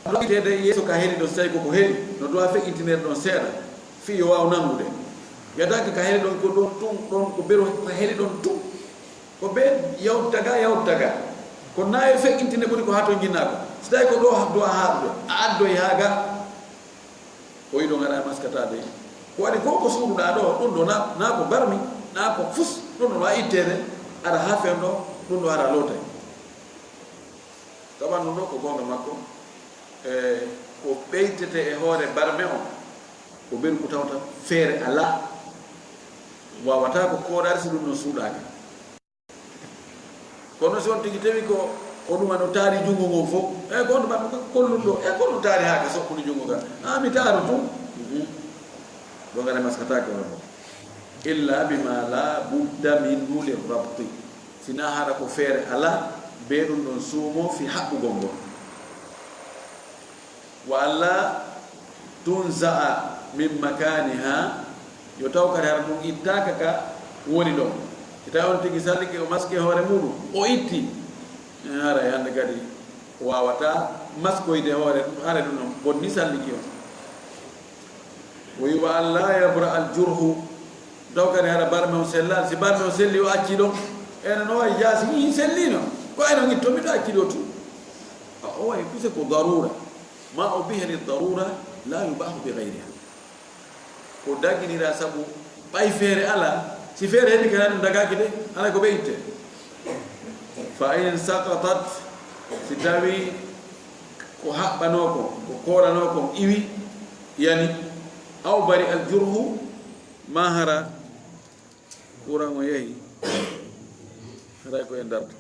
Ɗoiteede yeeso ka heli ɗon, si tawii ko ko heli, no doit feƴƴintineede ɗon seeɗa, fii yo waaw nanngude. Wiyataake ka heli ɗon ko ɗon tun, ɗon ko bero ka heli ɗon tun. Ko bee yawtaga, yawtaga. Ko naa e feƴƴintinde ɓuri ko haa ton jinnaa ko. Si tawii ko ɗo doit haaɗude, a addoyi haa ga. O wi'i ɗon haɗa maskata dey. Ko waɗi ko, ko suuɗuɗaa ɗo, ɗum ɗo na, na ko barmi, na ko fus, ɗum ɗo wawi itteede, aɗa haa fewndo, ɗum ɗo aɗa lootay. Tawa ɗum ɗo ko goonga makko, e ko ɓeytete e hoore barme on, ko ɓen ko tawta feere alaa, waawataa ko kooɗaade si ɗum ɗon suuɗaaka. Kono si on tigi tawi ko o ɗuma no taari junngo ngon fof, e ko on ɗuma ko kollun ɗo, e ko ɗum taari haa ka soɓɓude junngo ka. A mi taaru tun. Mhm. Ɗo ngare maskataake on ɗo. Illa bima la budda minhu lirrabti. Sinaa hara ko feere alaa, be ɗum ɗon suumo fi haɓɓugol ngol. Wa alla tunza'a min makaniha, yo taw kadi hara ɗum ittaaka ka woni ɗon. Si tawi on tigi sallike o maski hoore muɗum, o itti, eh, haray hannde kadi o waawata maskoyde hoore, haray ɗum ɗon bonni sallike on. O wi wa alla yabra al jurhu, taw kadi hara barme on sellaali. Si barme on selli, o acci ɗon, enen o wawi jaasi, "Ii, sellino, ko enen itto, miɗo acci ɗo tun." A, o wawi kuse ko darura. Ma ubiha lid darura la yubahu bi ghayriha. Ko daginira sabu ɓay feere alaa. Si feere heɓi kadi ɗum dagaaki de, alaa ko ɓe itte. Fa in saqatat, si tawi ko haɓɓanoo kon, ko koolanoo kon iwi, yani, aw bari al jurhu, ma hara kuran o yahi, haray ko e ndarta.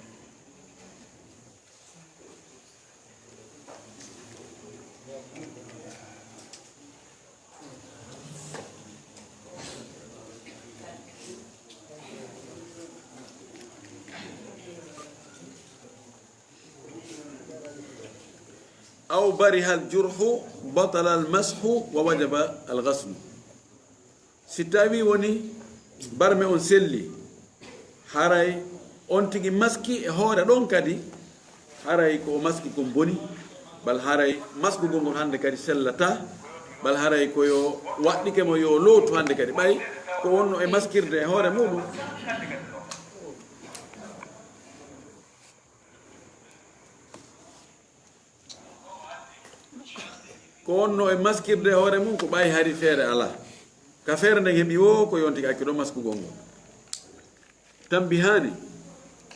Aw bariha al jurhu batala al mashu wa wajaba al ghaslu. Si tawi woni barme on selli, haray on tigi maski e hoore ɗon kadi, haray ko o maski kon boni, bal haray maskugol ngol hannde kadi sellataa, bal haray ko yo waɗɗike mo yo lootu hannde kadi, ɓay ko wonno e maskirde e hoore muɗum. Ko wonno e maskirde hoore mum ko ɓay hari feere alaa. Ka feere nden heɓi wo ko yonti ka accuɗo maskugol ngol. Tambihaani,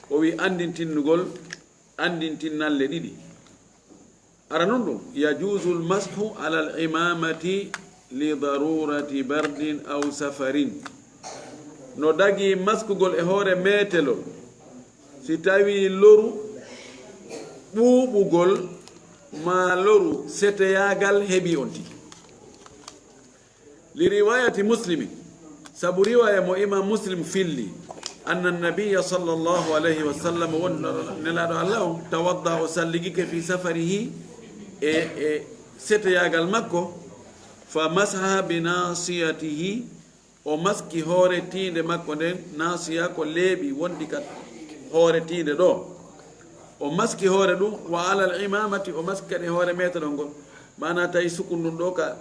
o wi anndintinnugol, anndintinnalle ɗiɗi. Ara non ɗum, yajuuzu lmashu ala al-imaamati li daruurati bardin aw safarin. No dagii maskugol e hoore meetelol, si tawii loru ɓuuɓugol maa loru seteyaagal heɓii on tigi. Li riwaayati Muslimin, sabu riwaaya mo Imaam Muslim filli, anna nabiyya sallallahu alayhi wa sallam, won Nelaaɗo Allah on, tawadda, o salligike fi safarihi, e, e seteyaagal makko, fa masaha bi naasiyatihi, o maski hoore tiinde makko nden, naasiya ko leeɓi wonɗi ka hoore tiinde ɗo. O maski hoore ɗum, wa alal imaamati, o maski kadi hoore meetelol ngol. Maanaa tawi sukun ɗum ɗo ka,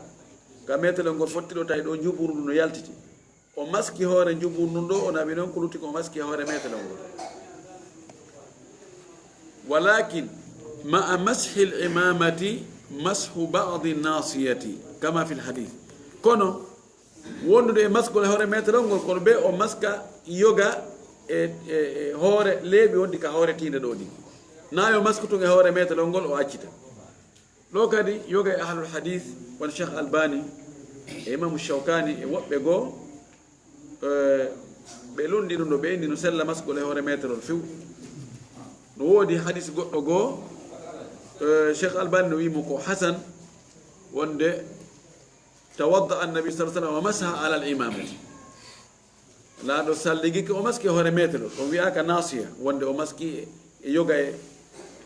ka meetelol ngol fotti ɗo, tawi ɗo njuburu ɗum no yaltiti. O maski hoore njuburu ɗum ɗo, o naɓi noon ko lutti ko o maski hoore meetelol ngol. Walakin ma'a mashil imaamati mashu ba'di naasiyati, kama fil hadiis. Kono wondude e maskugol e hoore meetelol ngol, kono be o maska yoga e, e, e hoore leeɓi wonɗi ka hoore tiinde ɗo ɗin. Naa yo masku tun e hoore meetelol ngol, o accita. Ɗo kadi yoga e ahlul hadiis, won Cheikh Albani e Imamu Shawkani e woɓɓe goo, eh, ɓe lundi ɗum ɗo, ɓe inni no sella maskugol e hoore meetelol few. No woodi hadiis goɗɗo goo, eh, Cheikh Albani no wi'i mo ko hasan, wonde tawadda annabi sallallahu alaihi wasallam wa masaha alal imamati. Laaɗo salligike, o maski hoore meetelol. O wi'aaka naasiya, wonde o maski e yoga e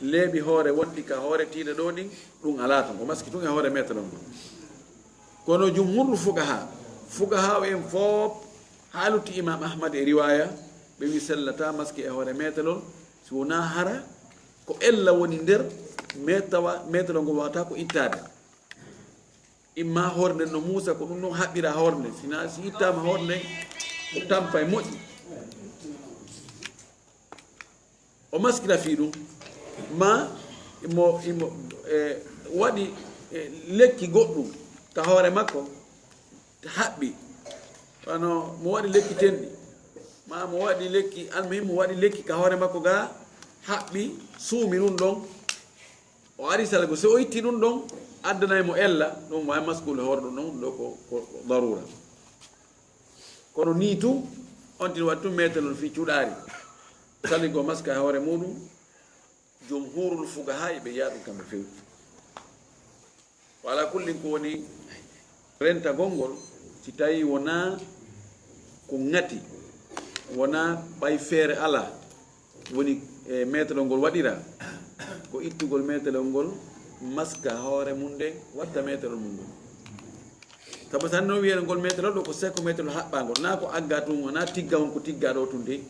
leeɓi hoore wonɗi ka hoore tiinde ɗo ɗin, ɗum alaa ton. O maski tun e hoore meetelol ngol. Kono jumhurul fuqaha, fuqaha en fof, haa lutti Imam Ahmad e riwaaya, ɓe wi sellataa maski e hoore meetelol, si wonaa hara ko ella woni nder, meetawa, meetelol ngol waawata ko ittaade. Imma hoore nden no muusa, ko ɗum ɗon haɓɓira hoore nden. Sina si ittaama hoore nden, ko tampa e moƴƴi. O maskira fii ɗum. Ma imo, imo, e, waɗi, e, lekki goɗɗum ka hoore makko, haɓɓi. Wano mo waɗi lekki tenɗi. Ma mo waɗi lekki, almuhim mo waɗi lekki ka hoore makko ga, haɓɓi, suumi ɗum ɗon. O ari salgo, si o itti ɗum ɗon, addanay mo ella, ɗum waawi maskugol hoore ɗum ɗon, ɗo ko, ko, ko darura. Kono nii tun, on tin waɗi tun meetelol fii cuɗaari. Saligo maska e hoore muɗum, jumhurul fuqahaa ɓe yi'a ɗum kamɓe few. Wa ala kullin ko woni rentagol ngol, si tawi wonaa ko ŋati, wonaa ɓay feere alaa, woni, e, meetelol ngol waɗira, ko ittugol meetelol ngol, maska hoore mum nden, watta meetelol mum ngol. Sabu tan no wiyee ngol meetelol ɗo ko seko meetelol haɓɓaangol, naa ko agga tun, wonaa tigga on ko tigga ɗo tun de.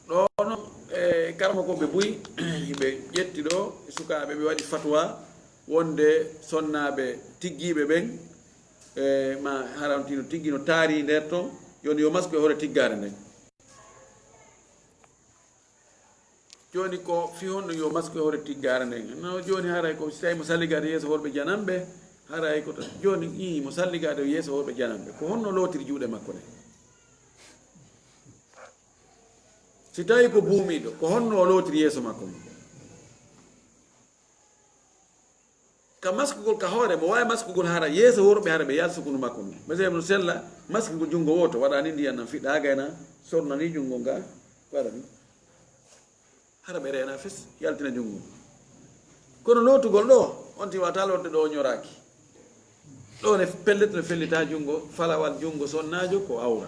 Ɗo non, e, karamokooɓe buy, ɓe ƴetti ɗo, e sukaaɓe ɓe waɗi fatwa, wonde sonnaaɓe tiggiiɓe ɓen, e, ma haramtino tiggi no taari nder ton, yo, yo masku e hoore tiggaare nden. Jooni ko fii honno yo masku e hoore tiggaare nden? No jooni haray ko si tawi mo salligaade yeeso worɓe jananɓe, haray ko ta-, jooni ii mo salligaade yeeso worɓe jananɓe. Ko honno lootiri juuɗe makko ɗen? Si tawi ko buumiiɗo, ko honno o lootiri yeeso makko ngon? Ka maskugol ka hoore, mo waawi maskugol hara yeeso worɓe hara ɓe yaal sukunu makko ngon. Ɓe sey mo sella, maskugol junngo wooto, waɗa ni ndiyan nan fiɗɗa gayna, sorna ni junngo nga, waɗa ni. Hara ɓe reena fes, yaltina junngo. Kono lootugol ɗo, on ti wata lootde ɗo o ñoraaki. Ɗo ne pellet no fellita junngo, falawal junngo sonnaajo ko awra.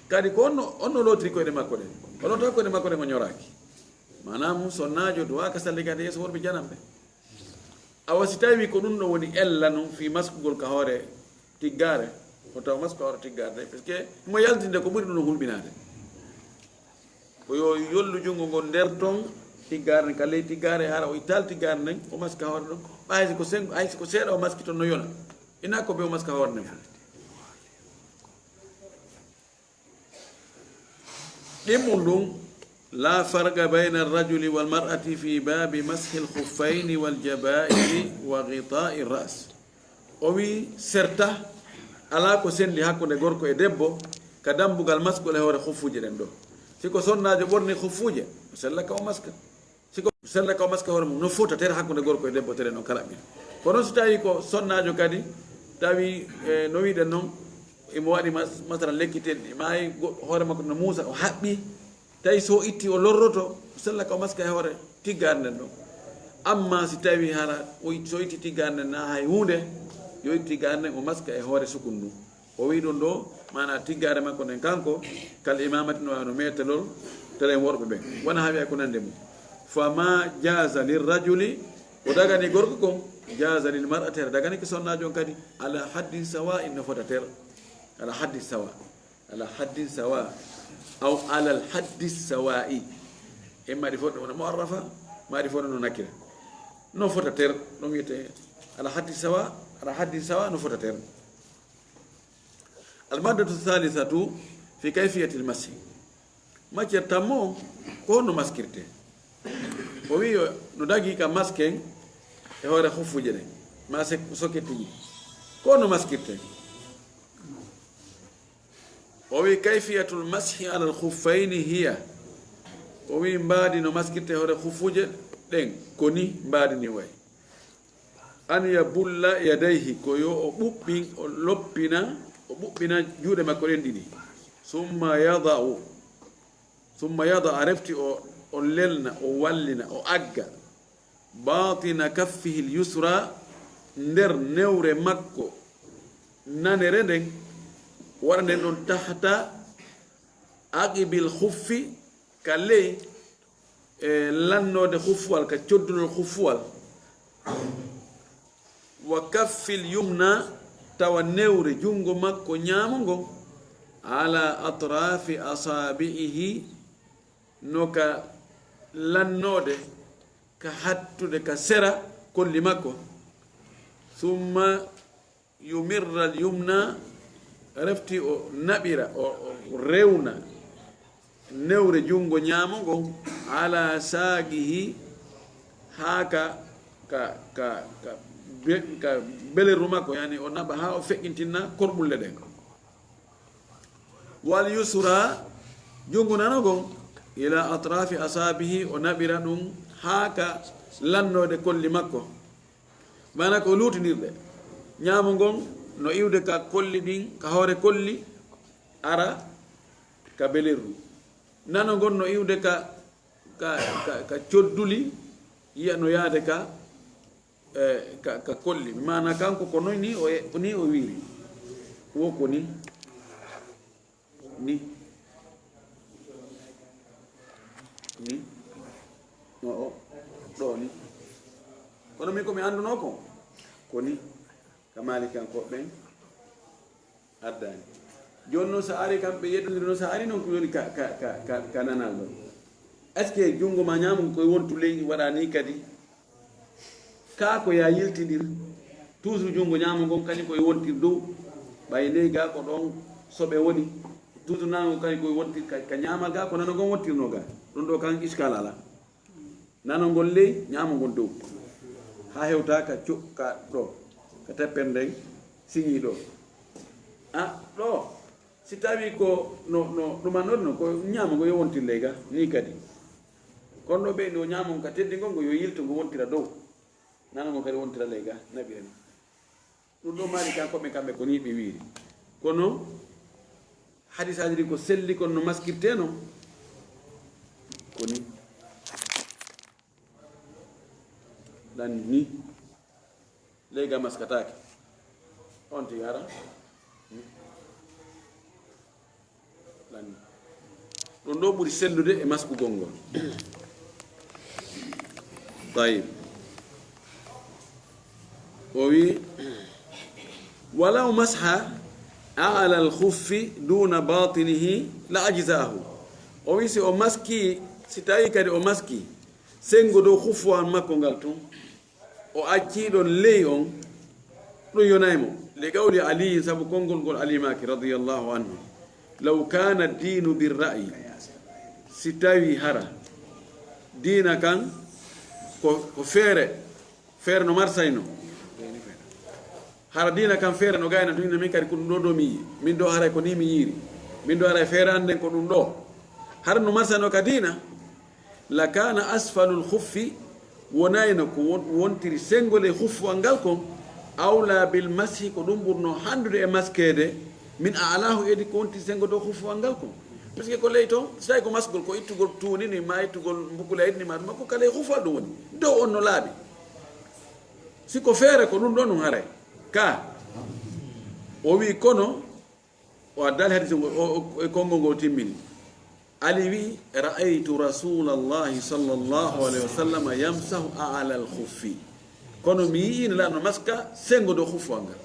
Kadi ko onno, onno lootiri koyɗe makko ɗen. O loota koyɗe makko ɗen o ñoraaki. Maanaam sonnaajo duwaaka salligaade yeeso worɓe jananɓe. Awa si tawi ko ɗum ɗo woni ella non fii maskugol ka hoore tiggaare, o tawa masku ka hoore tiggaare ɗen, parce que mo yaltinde ko ɓuri ɗum no hulɓinaade. Ko yo yollu junngo ngon nder ton tiggaare nden, ka ley tiggaare, hara o ittaali tiggaare nden, o maski ka hoore ɗon. Ɓay si ko sen-, hay si ko seeɗa o maski ton no yona. Ina ko be o maska hoore nden fof. Ɗimmun ɗum, la farqa bayna rajuli wal mar'ati fi babi mashil khuffayni wal jaba'iri wa ghita'i ras. O wi serta Alaa ko sendi hakkunde gorko e debbo ka dambugal maskol e hoore huffuuje ɗen ɗoo. Si ko sonnaajo ɓorni huffuuje, o sella ka o maska. Si ko sella ka o maska hoore mum, no fotatere hakkunde gorko e debbo tere non kala ɓiɗɗo. Kono si tawi ko sonnaajo kadi, tawi, e, no wiɗen non, imo waɗi mas-, masalan lekki tenɗi, maayi go-, hoore makko no muusa, o haɓɓi, tawi so itti o lorroto, o sella ka o maska e hoore tiggaare nden ɗon. Amma si tawi hara o it-, so itti tiggaare nden na hay huunde, yo itti tiggaare nden o maska e hoore sukun ndun. O wi'i ɗum ɗo, maana tiggaare makko nden kanko, kal imamati no wano metelol, telen worɓe ɓen. Wona haa wi'a ko nande mum. Fama jaza lirrajuli, ko dagani gorko kon, jaza lil mar'ati, hara dagani ki sonnaajo on kadi, ala haddin sawa'in no fota ter. Ala haddin sawa. Ala haddin sawa. Aw alal haddis sawa'i. E maɗi fof no mu'arrafa, maɗi fof no nakira. No fota ter, ɗum wiyete ala haddin sawa, ala haddin sawa no fota ter. Almaddatu thalithatu fi kayfiyatil masi. Matière tammo ko honno maskirte. O wi no dagi ka masken e hoore huffuje ɗen, ma se-, soketiji. Ko honno maskirte. O wi kayfiyatul mashi alal khuffayni hiya. O wi mbaadi no maskirte e hoore huffuje ɗen, ko ni mbaadi ni wayi. An yabulla yadayhi, ko yo o ɓuɓɓin, o loppina, o ɓuɓɓina juuɗe makko ɗen ɗiɗi. Summa yada'u, summa yada'a, refti o, o lelna, o wallina, o agga. Batina kaffihi l-yusra, nder newre makko nanere nden, waɗa nden ɗon tahta aqibil khuffi, ka ley, e, lannoode khuffuwal, ka coddunol khuffuwal. Wa kaffil yumna, tawa newre junngo makko ñaamo ngon, ala atrafi asabi'ihi, no ka lannoode, ka hattude, ka sera kolli makko. Summa yumirra al-yumna, refti o naɓira, o, o rewna newre junngo ñaamo ngon, ala saqihi, haa ka, ka, ka, ka be-, ka belerru makko, yani o naɓa haa o feƴƴintina korɓulle ɗen. Wal yusra, junngo nano ngon, ila atrafi asabihi, o naɓira ɗum haa ka lannoode kolli makko. Maana ko luutinirɗe. Ñaamo ngon no iwde ka kolli ɗin, ka hoore kolli, ara ka belerru. Nano ngon no iwde ka, ka, ka, ka codduli, yiya no yaade ka, e, ka, ka kolli. Maana kanko ko noy ni o e-, ni o wiiri. Wo ko ni. Ni. Ni. O, o. Ɗo ni. Kono min ko mi annduno ko, ko ni. Ka Maalikankoɓe ɓen addaani. Jooni noon, so ari kamɓe yeddondiri noon, so ari noon ko woni ka, ka, ka, ka, ka nanal ɗon. Est-ce que junngo ma ñaamo ko e wontu ley waɗa ni kadi? Kaa ko ya yiltidir, toujours junngo ñaamo ngon kañum ko e wontir dow, ɓay ley gaa ko ɗon soɓe woni, toujours nano ngon kañum ko e wontir ka, ka ñaamal gaa, ko nano ngon wontirno gaa. Ɗum ɗo kan iskal alaa. Nano ngon ley, ñaamo ngon dow. Haa hewta ka co-, ka ɗo, ka teppere nden siñii ɗo. A, ɗo, si tawi ko no, no ɗumannoɗo non, ko ñaamo ngo yo wontir ley ga, ni kadi. Kono ɗo ɓeydi o ñaamo ngo ka teddi ngo, ngo yo yilto, ngo wontira dow. Nano ngo kadi wontira ley ga, naɓira ni. Ɗum ɗo Maalikankoɓe kamɓe ko ni ɓe wiiri. Kono hadisaaji ɗi ko selli, kono no maskirtee non, ko ni. Ɗan ni. Ley ga maskataake. On tigi ara. Ɗan. Ɗum ɗo ɓuri sellude e maskugol ngol. Tayib. O wi, walaw masha a'la al-khuffi duna batinihi la ajza'ahu. O wi si o maski, si tawi kadi o maski, senngo dow khuffuwal makko ngal tun, o accii ɗon ley on, ɗum yonay mo. Li qawli Aliyin, sabu konngol ngol Ali maaki, radiyallahu anhu, "Law kana dinu bir ra'yi." Si tawi hara diina kan ko, ko feere, feere no marsayno. Hara diina kam feere no gayna tun, min kadi ko ɗum ɗo ɗo mi yi'i. Min ɗo haray ko ni mi yi'iri. Min ɗo haray feere an nden ko ɗum ɗo. Hara no marsano ka diina, la kana asfalul khuffi, wonayno ko won-, wontiri sengo ley khuffuwal ngal kon, awla bil mashi, ko ɗum ɓurno handude e maskeede, min a'lahu, edi ko wontiri sengo dow khuffuwal ngal kon. Parce que ko ley ton, si tawi ko maskugol, ko ittugol tuuni ni, ma ittugol mbukula ni, ma ɗum ko ka ley khuffuwal ɗum woni. Dow on no laaɓi. Si ko feere ko ɗum ɗon ɗum haray. Ka. O wi kono, o addaali hadis o, o, o, e konngol ngol timmini. Ali wi, "Ra'aytu Rasulallahi sallallahu alayhi wa sallam yamsahu a'la al-khuffi." Kono mi yi'ino Nulaaɗo no maska sengo dow khuffuwal ngal.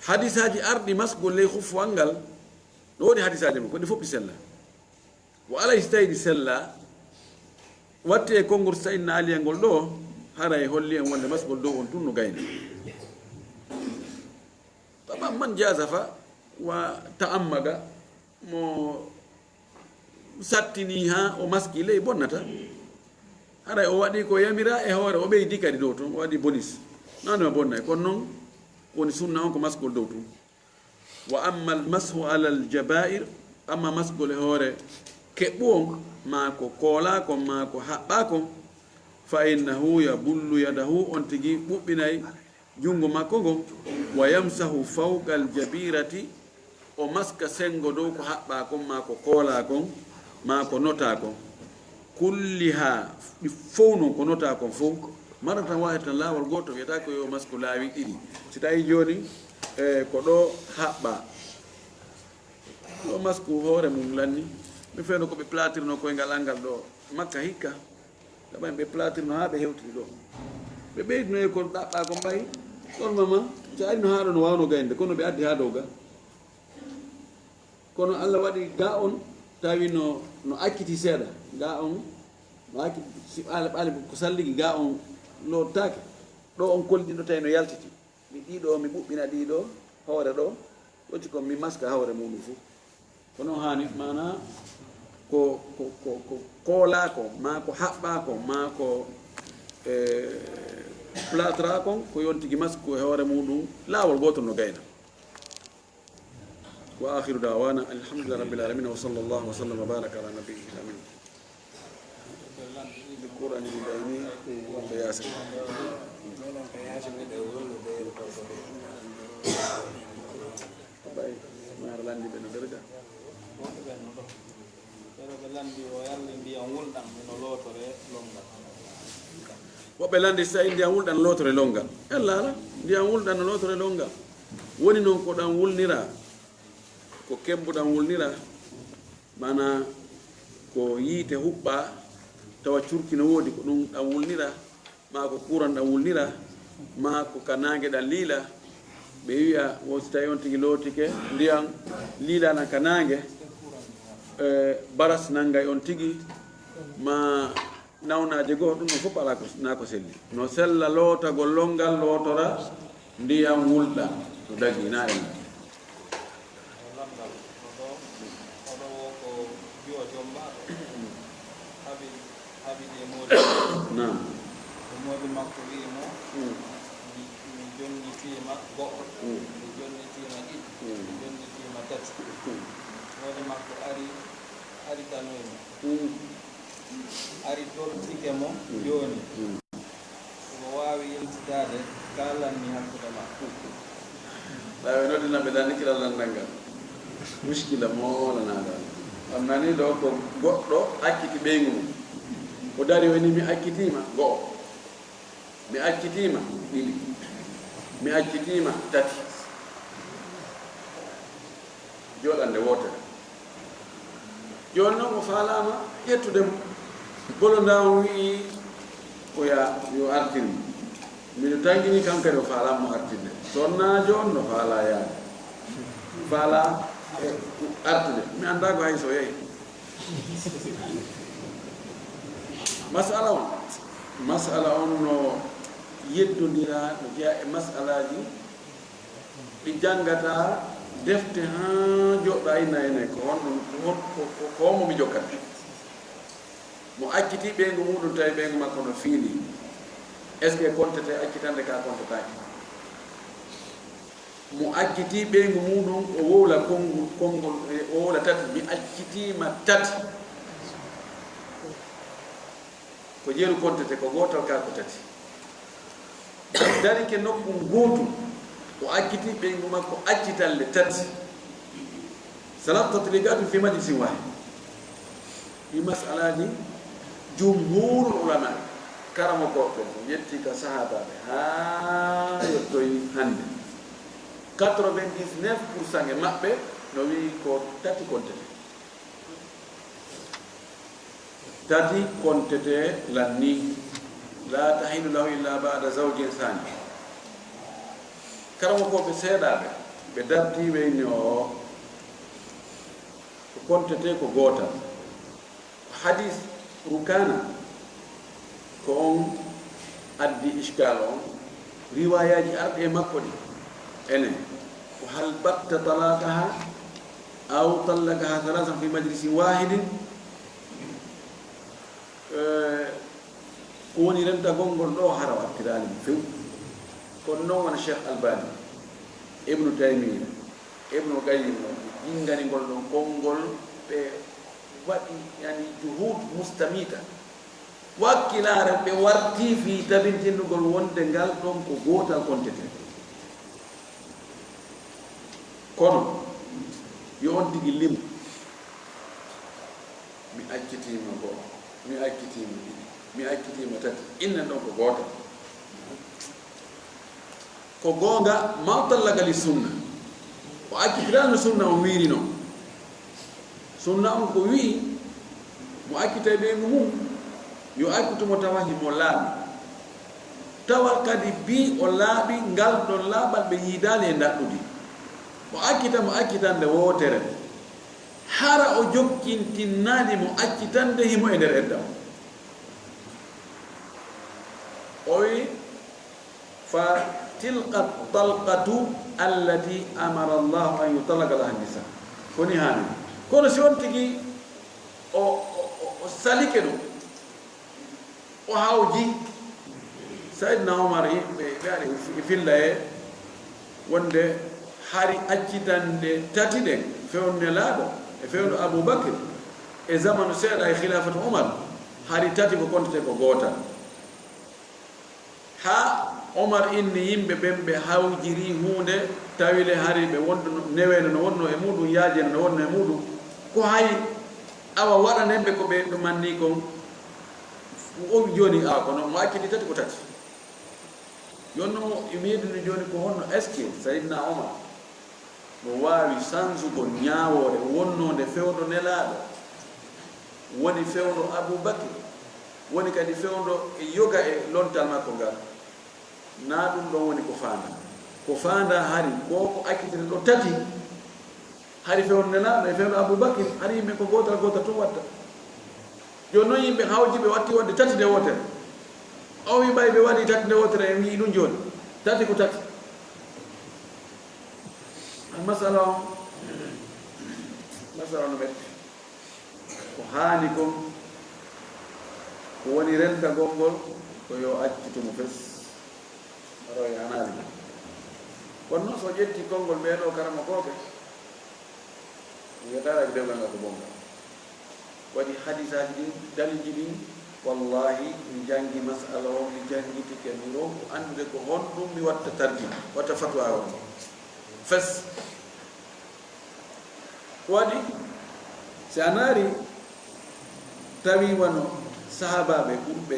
Hadisaaji arɗi maskugol ley khuffuwal ngal, no woodi hadisaaji mum, ko ɗi fof ɗi sella. Wa alay si tawi ɗi sella, watti e konngol Sayyidina Ali ngol ɗo, haray holli en wonde maskugol dow on tun no gayna. Fa man jazafa wa ta'ammada, mo sattini haa o maski ley bonnata. Haray o waɗi ko yamira e hoore, o ɓeydi kadi dow tun, o waɗi bonus. Nano bonnay, kono non woni sunna on ko maskugol dow tun. Wa ammal mashu alal jaba'ir, amma maskugol e hoore keɓɓu on, maa ko koolaa kon, maa ko haɓɓaa kon, fa innahu yabullu yadahu, on tigi ɓuɓɓinay junngo makko ngon, wa yamsahu fawqal jabirati, o maska sengo dow ko haɓɓaa kon, maa ko koolaa kon, maa ko notaa kon. Kulliha, ɗi fow non ko notaa kon fow. Maratan wahidatan, laawol gooto, wiyata ko yo masku laawi ɗiɗi. Si tawi jooni, e, ko ɗo haɓɓaa. Ɗo masku hoore mum lanni. Mi feno ko ɓe platirno koyngal angal ɗo Makka hikka. Ɗaɓɓay ɓe platirno haa ɓe hewtiri ɗo. Ɓe ɓeydino e ko ɗaɓɓaa ko mbayi. Ɗon mama, so arino haa ɗo no waawno gaynde, kono ɓe addi haa dow ga. Kono Allah waɗi ga on tawi no, no acciti seeɗa. Ga on, no acciti, si ɓaale, ɓaale ko salligi, ga on lootaake. Ɗo on kolli ɗo tawi no yaltiti. Mi ɗiɗo, mi ɓuɓɓina ɗiɗo, hoore ɗo, ɓocci kon mi maska hoore muɗum fof. Ko non haani, maanaa ko, ko, ko, ko koolaa kon, maa ko haɓɓaa kon, maa ko, e, plâtraa kon, ko yontigi masku e hoore muɗum, laawol gootol no gayna. Wa akhiru da'wana, alhamdulillahi rabbil alamin, wa sallallahu wa sallam wa baraka ala nabiyyil amin. Nde Qur'aani ndi bayni, wonɓe yaasi. Ɓay, maara lanndi ɓe no nder ga. Woɓɓe ɓen no ɗo. Ɓeɗo ɓe lanndi o yalla ndiyam wulɗam eno lootore lonngal. Woɓɓe lanndi so tawi ndiyam wulɗam lootore lonngal. Yalla ala, ndiyam wulɗam no lootore lonngal. Woni non ko ɗam wulnira, ko kemmbu ɗam wulnira, maanaa ko yiite huɓɓaa, tawa curki no woodi, ko ɗum ɗam wulnira, maa ko kuuran ɗam wulnira, maa ko ka naange ɗam liila. Ɓe wi'a, wo si tawi on tigi lootike ndiyam liilaaɗam ka naange, e, baras nanngay on tigi, maa nawnaaje goo, ɗum ɗon fof alaa ko, naa ko selli. No sella lootagol lonngal, lootora ndiyam wulɗam, to dagi, naa e nder. Lamndal, oɗo, oɗo wo ko biyo jommbaaɗo, haɓi, haɓidi e moodi. Naam. Ko moodi makko wi'i mo, Mm. mi, mi jonnitiima go'o, Mm. mi jonnitiima ɗiɗi, Mm. mi jonnitiima tati. Mm. Moodi makko ari, ari tanoyi mo. Mm. Ari tortike mo Mm. jooni. Mm. Omo waawi yiltitaade, kaalan mi hakkunde ma. Ɓaawe noddina ɓe lanndikira lanndal ngal. Muskila mo lanaaɗo. On nani ɗo ko goɗɗo acciti ɓeyngu mum. O dari o inni, "Mi accitiima go'o. Mi accitiima ɗiɗi. Mi accitiima tati." Jooɗannde wootere. Jooni noon o faalaama ƴettude mo. Bolondaa on wi'i ko ya, yo artir mo. Miɗo tangini kam kadi o faalaama mo artirde. Sonnaajo on no faalaa yaade. Faalaa, e, artude. Mi anndaa ko hay so o yahi. Masala on. Masala on no yeddondira, no jeyaa e masalaaji ɗi janngata defte haa jooɗa inna ene ko honɗum, ko, ko, ko, ko homo mi jokkata. Mo acciti ɓeyngu muɗum tawi ɓeyngu makko no fiili. Est-ce que kontete accitande ka kontetaake? Mo acciti ɓeyngu muɗum, o wowla kongu-, konngol, e, o wowla tati, "Mi accitiima tati." Ko jeelu kontete, ko gootal ka ko tati. Darike nokku gootu, o acciti ɓeyngu makko accitalle tati. Salatu tatliqatin fi majlisin wahid. Ɗi masalaaji jumhurul ulama, karamokooɓe, yetti ka sahaabaaɓe haa yettoyi hannde. Quatre-vingt-dix-neuf pour cent e maɓɓe no wi'i ko tati kontete. Tati kontete lanni, "La tahillu lahu illa ba'da zawjin thani." Karamokooɓe seeɗaaɓe ɓe dartii weyni o, ko kontete ko gootal. Ko hadis Rukana, ko on addi iskal on, riwayaaji arɗi e makko ɗi. Ene, ko, "Hal batta talaqaha aw tallaqaha thalathan fi majlisin wahidin?" Eh, ko woni rentagol ngol ɗo, hara o artiraali mo few. Kono noon wona Cheikh Albani, Ibnu Taymiya, Ibnu Qayyim noon, ɓe jinngani ngol ɗon konngol, ɓe waɗi, yani, juhud mustamita. Wakkilaare ɓe warti fii tabintindugol wonde ngal ɗon ko gootal kontete. Kono, yo on tigi lim. "Mi accitiima go'o, mi accitiima ɗiɗi, mi accitiima tati." Innen ɗon ko gootal. Ko goonga, "Ma tallaqa li sunna." O accitiraano no sunna on wiiri non. Sunna on ko wi'i, mo accitay ɓeyngu mum, yo accitu mo tawa himo laaɓi. Tawa kadi bi o laaɓi, ngal ɗon laaɓal ɓe yiidaali e ndaɗɗudi. O accita mo accitande wootere. Hara o jokkintinnaali mo accitande himo e nder edda on. O wi'i, "Fa tilka talqatu allati amara Allahu an yutallaqa laha nisa." Ko ni haani. Kono si on tigi o, o, o, o salike ɗum, o hawji, Sayyidina Omar, ɓe, ɓe ari e filla e wonde hari accitande tati ɗen, fewndo Nelaaɗo e fewndo Abu Bakr, e zamanu seeɗa e khilaafatu Omar, hari tati ko kontete ko gootal. Haa Omar inni yimɓe ɓen, ɓe hawjiri huunde, tawi le hari ɓe wonduno, neweno no wonno e muɗum, yaajeno no wonno e muɗum, ko hay awa waɗanen ɓe ko ɓe ɗumanni kon. O jooni, a, kono mo acciti tati ko tati. Yonno mo e meeɗi no jooni ko honno, est-ce que Sayyidina Omar no waawi sansugol ñaawoore wonnoo nde fewndo Nelaaɗo, woni fewndo Abu Bakr, woni kadi fewndo e yoga e lontal makko ngal? Naa ɗum ɗon woni ko faandaa. Ko faandaa hari ko ko accitata ɗo tati, hari fewndo Nelaaɗo e fewndo Abu Bakr, hari yimɓe ko gootal gootal tun watta. Jooni noon yimɓe hawji ɓe watti waɗde tati nde wootere. O wi ɓay ɓe waɗi tati nde wootere, en wi'i ɗum jooni. Tati ko tati. Masala on, masala on no metti. Ko haani kon, ko woni rentagol ngol, ko yo accitu mo fes. Roy hanaali. Kono noon, so ƴetti konngol ɓee ɗoo karamokooɓe, mi wiyata alaa e dewgal ngal ko bongal. Waɗi hadisaaji ɗin, dalilji ɗin, wallahi, mi janngi masala on, mi janngitike, mi ronku anndude ko honɗum mi watta tarji, watta fatwa on. Fes. Ko waɗi, si a naari, tawi wano sahaabaaɓe ɓurɓe,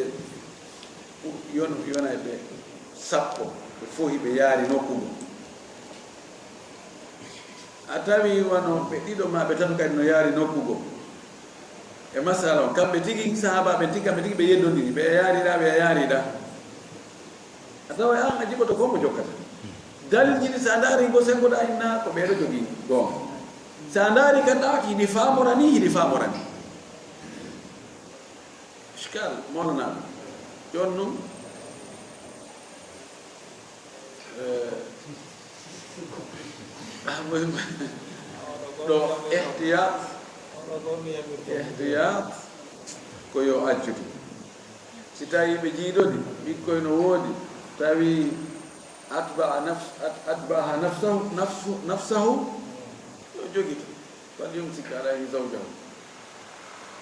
ɓur-, yon-, yonayɓe sappo, ɓe fof hiɓe yaari nokku goo. A tawi wano ɓe ɗiɗo maa ɓe tato kadi no yaari nokku goo. E masala on, kamɓe tigi, sahaabaaɓe tigi, kamɓe tigi ɓe yeddondiri, ɓe yaariɗaa, ɓe yaariɗaa. A tawa an a jiɓoto ko mo jokkata. Dalilji ɗi, so a ndaari ngo senngoɗaa inna ko ɓeeɗo jogii goonga. So a ndaari kadi ɗaaki hiɗi faamorani, hiɗi faamorani. Iskal, Mawlana. Jooni noon, eh, ɗo ihtiyat, ihtiyat ko yo accude. Si tawii ɓe jiidodi, ɓikkoy no woodi, tawi atba'a nafs-, at-, atba'aha nafsahu, nafsu-, nafsahu, yo jogito. Fal yumsik alayhi zawjahu.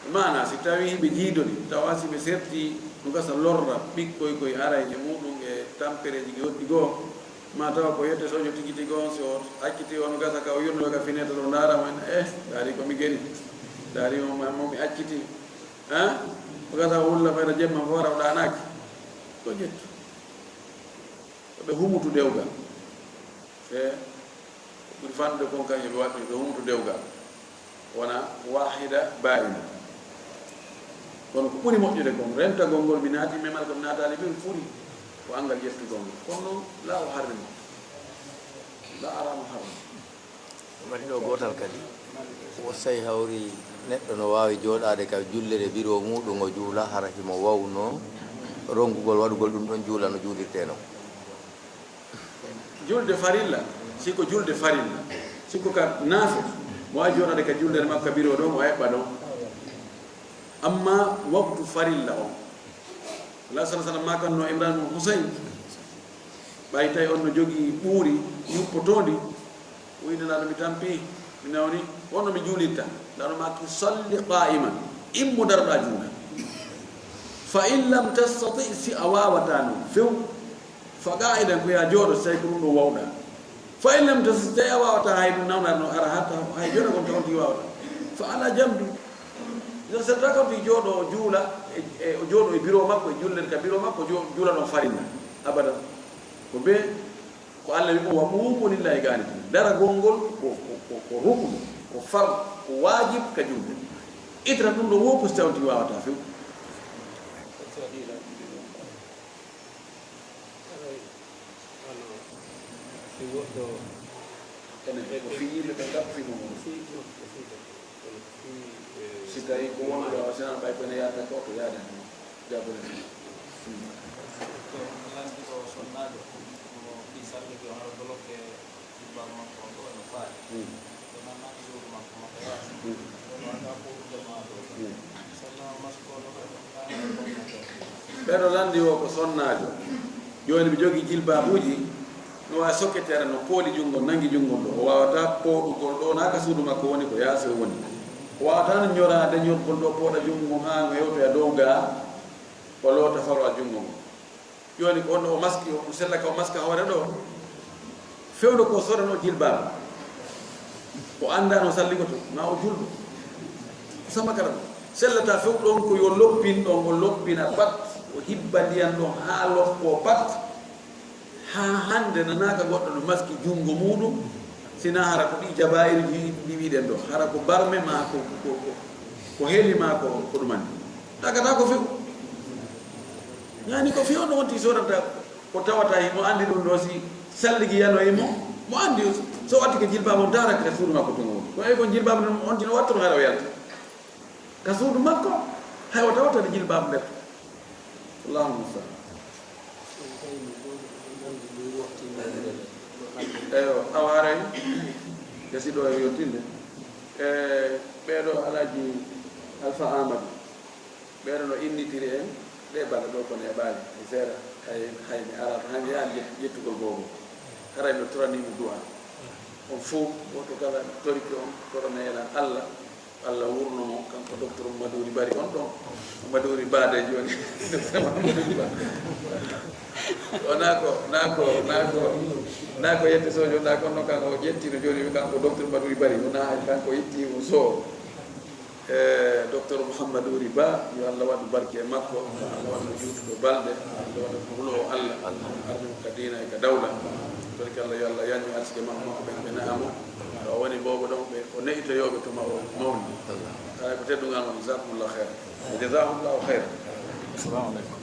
E maana, si tawii ɓe jiidodi, tawa si ɓe serti, no gasa lorra ɓikkoy koy aray e muɗum e tampereeji ɗi woɗɗi goo, ma tawa ko yette sojo tigi tigi on, si o acciti o, no gasa ka o yurno ka finetre o ndaara mo en, eh, ndaari ko mi geri, ndaari mo, mo mi acciti, eh, o gasa o wulla fayda jemma foora o ɗaanaaki, ko ƴettu. Ɓe humutu dewgal. E ɓuri fannude kon kañum ɓe waɗi ɓe humutu dewgal. Wona wahida ba'ina. Kono ko ɓuri moƴƴude kon, rentagol ngol mi naati, memata ko mi naataali, ɓe furi ko anngal ƴettugol ngol. Kono noon, la o harrimo. La aramo harrimo. Mbaɗi ɗo gootal kadi. Wo so tawii hawri neɗɗo no waawi jooɗaade ka jullere biro muɗum o juula, hara himo waawno ronngugol waɗugol ɗum ɗon juula no juulirtee non. Julde farilla, si ko julde farilla, si ko ka naafila, mo waawi jooɗaade ka jullere makko ka biro ɗon, o eɓɓa ɗon. Amma waktu farilla on, Allah sala sallam makanno Imran bin Husayn, ɓay tawi on no jogii ɓuuri yuppotoondi, o wi'i Nelaaɗo, mi tampii, mi nawni, wonno mi juulitta. Nelaaɗo maaki, salli qaa'iman, immo daroɗaa juula. Fa in lam tastati, si a waawataa non few, fa qaa'idan, ko yaa jooɗo, si tawi ko ɗum ɗo wawɗaa. Fa in lam tastati, si tawi a waawataa hay ɗum nawnaade no ara hatta hay jooɗo kon tawon tigi waawataa. Fa ala jambi. Yo serta kam tigi jooɗo o juula, e, e, o jooɗo e biro makko, e jullere ka biro makko, o jo-, juula ɗon farilla. Abadan. Ko be Ko Allah wi on, wa qumu lillahi qanitin. Daragol ngol ko, ko, ko, ko ruknu, ko fardu, ko waajib ka julde. Itira ɗum ɗo wo ko si tawti waawata few. Ene ko fii yimɓe ɓe ngaɗ fii mo. Si tawi ko wonɓe o sinan ɓay ko ene yaada ko to yaada. Jaabore. Lanndi o sonnaajo mo ɗi sarlike hono bloke jilbaabu makko on ɗo eno faali. Ko nannaaki suudu makko makko yaasi. Kono wata ko ɗum jamaa ɗo. Sonna masko ɗo ɗo ɗo ɗo ɗo. Ɓeɗo lanndi o ko sonnaajo. Jooni mi jogii jilbaabuuji. No waawi sokketeere no pooli junngo, nanngi junngo ɗo. O waawataa pooɗugol ɗo, naa ka suudu makko woni, ko yaasi o woni. O waawataa no ñoraade ñorgol ɗo, pooɗa junngo haa ngo yewtoya dow gaa, o loota faro a junngo ngo. Jooni ko on o maski, o sella ka o maska hoore ɗo. Fewndo ko soranoo jilbaabu. O anndaa no salligoto, maa o julɗo. Samba Kara sellata few ɗon ko yo loppin ɗon, o loppina pat, o hibba ndiyan ɗon haa loppoo pat. Haa hannde nanaaka goɗɗo no maski junngo muuɗum, sinaa hara ko ɗii jabaa'irji ɗi wi'ɗen ɗo, hara ko barme maa ko, ko, ko, ko heli maa ko, ko ɗum anndi. Tagata ko few. Ñaani ko few no wonti sodanta ko tawata himo anndi ɗum ɗo si salligi yanoyi mo, mo anndi so wattike jilbaabu on taarake ka suudu makko tun woni. Ko ey kon jilbaabu ɗum on tino wattono hara o yalta. Ka suudu makko, hay o tawata ɗi jilbaabu nder. Allahumma salli. Eywa, awa haray gasi ɗo e yottinde. E ɓeeɗo Alaaji Alfa Amadou, ɓeeɗo no innitiri en, ɗe bala ɗo ko neeɓaani, e seeɗa, hay, hay mi araata, hay mi yahan ƴet-, ƴettugol boobo. Haray no toranii mo du'a. On fof, woto kala torike on, toro neela Allah, Allah wurno mo, kanko docteur Maduri Bari on ɗon. Maduri Bade jooni. Docteur Maduri Ba. O naa ko, naa ko, naa ko, naa ko yette sojo, naa ko no kanko o ƴetti no jooni, kanko docteur Maduri Bari, o naa kanko itti mo so. E docteur Mouhamadou Ri Ba, yo Allah waɗu barke e makko, Allah waɗu mo juutuɗo balɗe, Allah waɗu mo hulo o Allah, arde mo ka diina e ka dawla. Barke Allah, yo Allah yañu arsike makko, makko ɓen ɓe na'a mo. O woni boobo ɗon ɓe, o ne'itoyooɓe tuma o mawni. Kala ko teddungal mo, jazakumullahu khairan. Jazahumullahu khairan. Assalamu alaikum.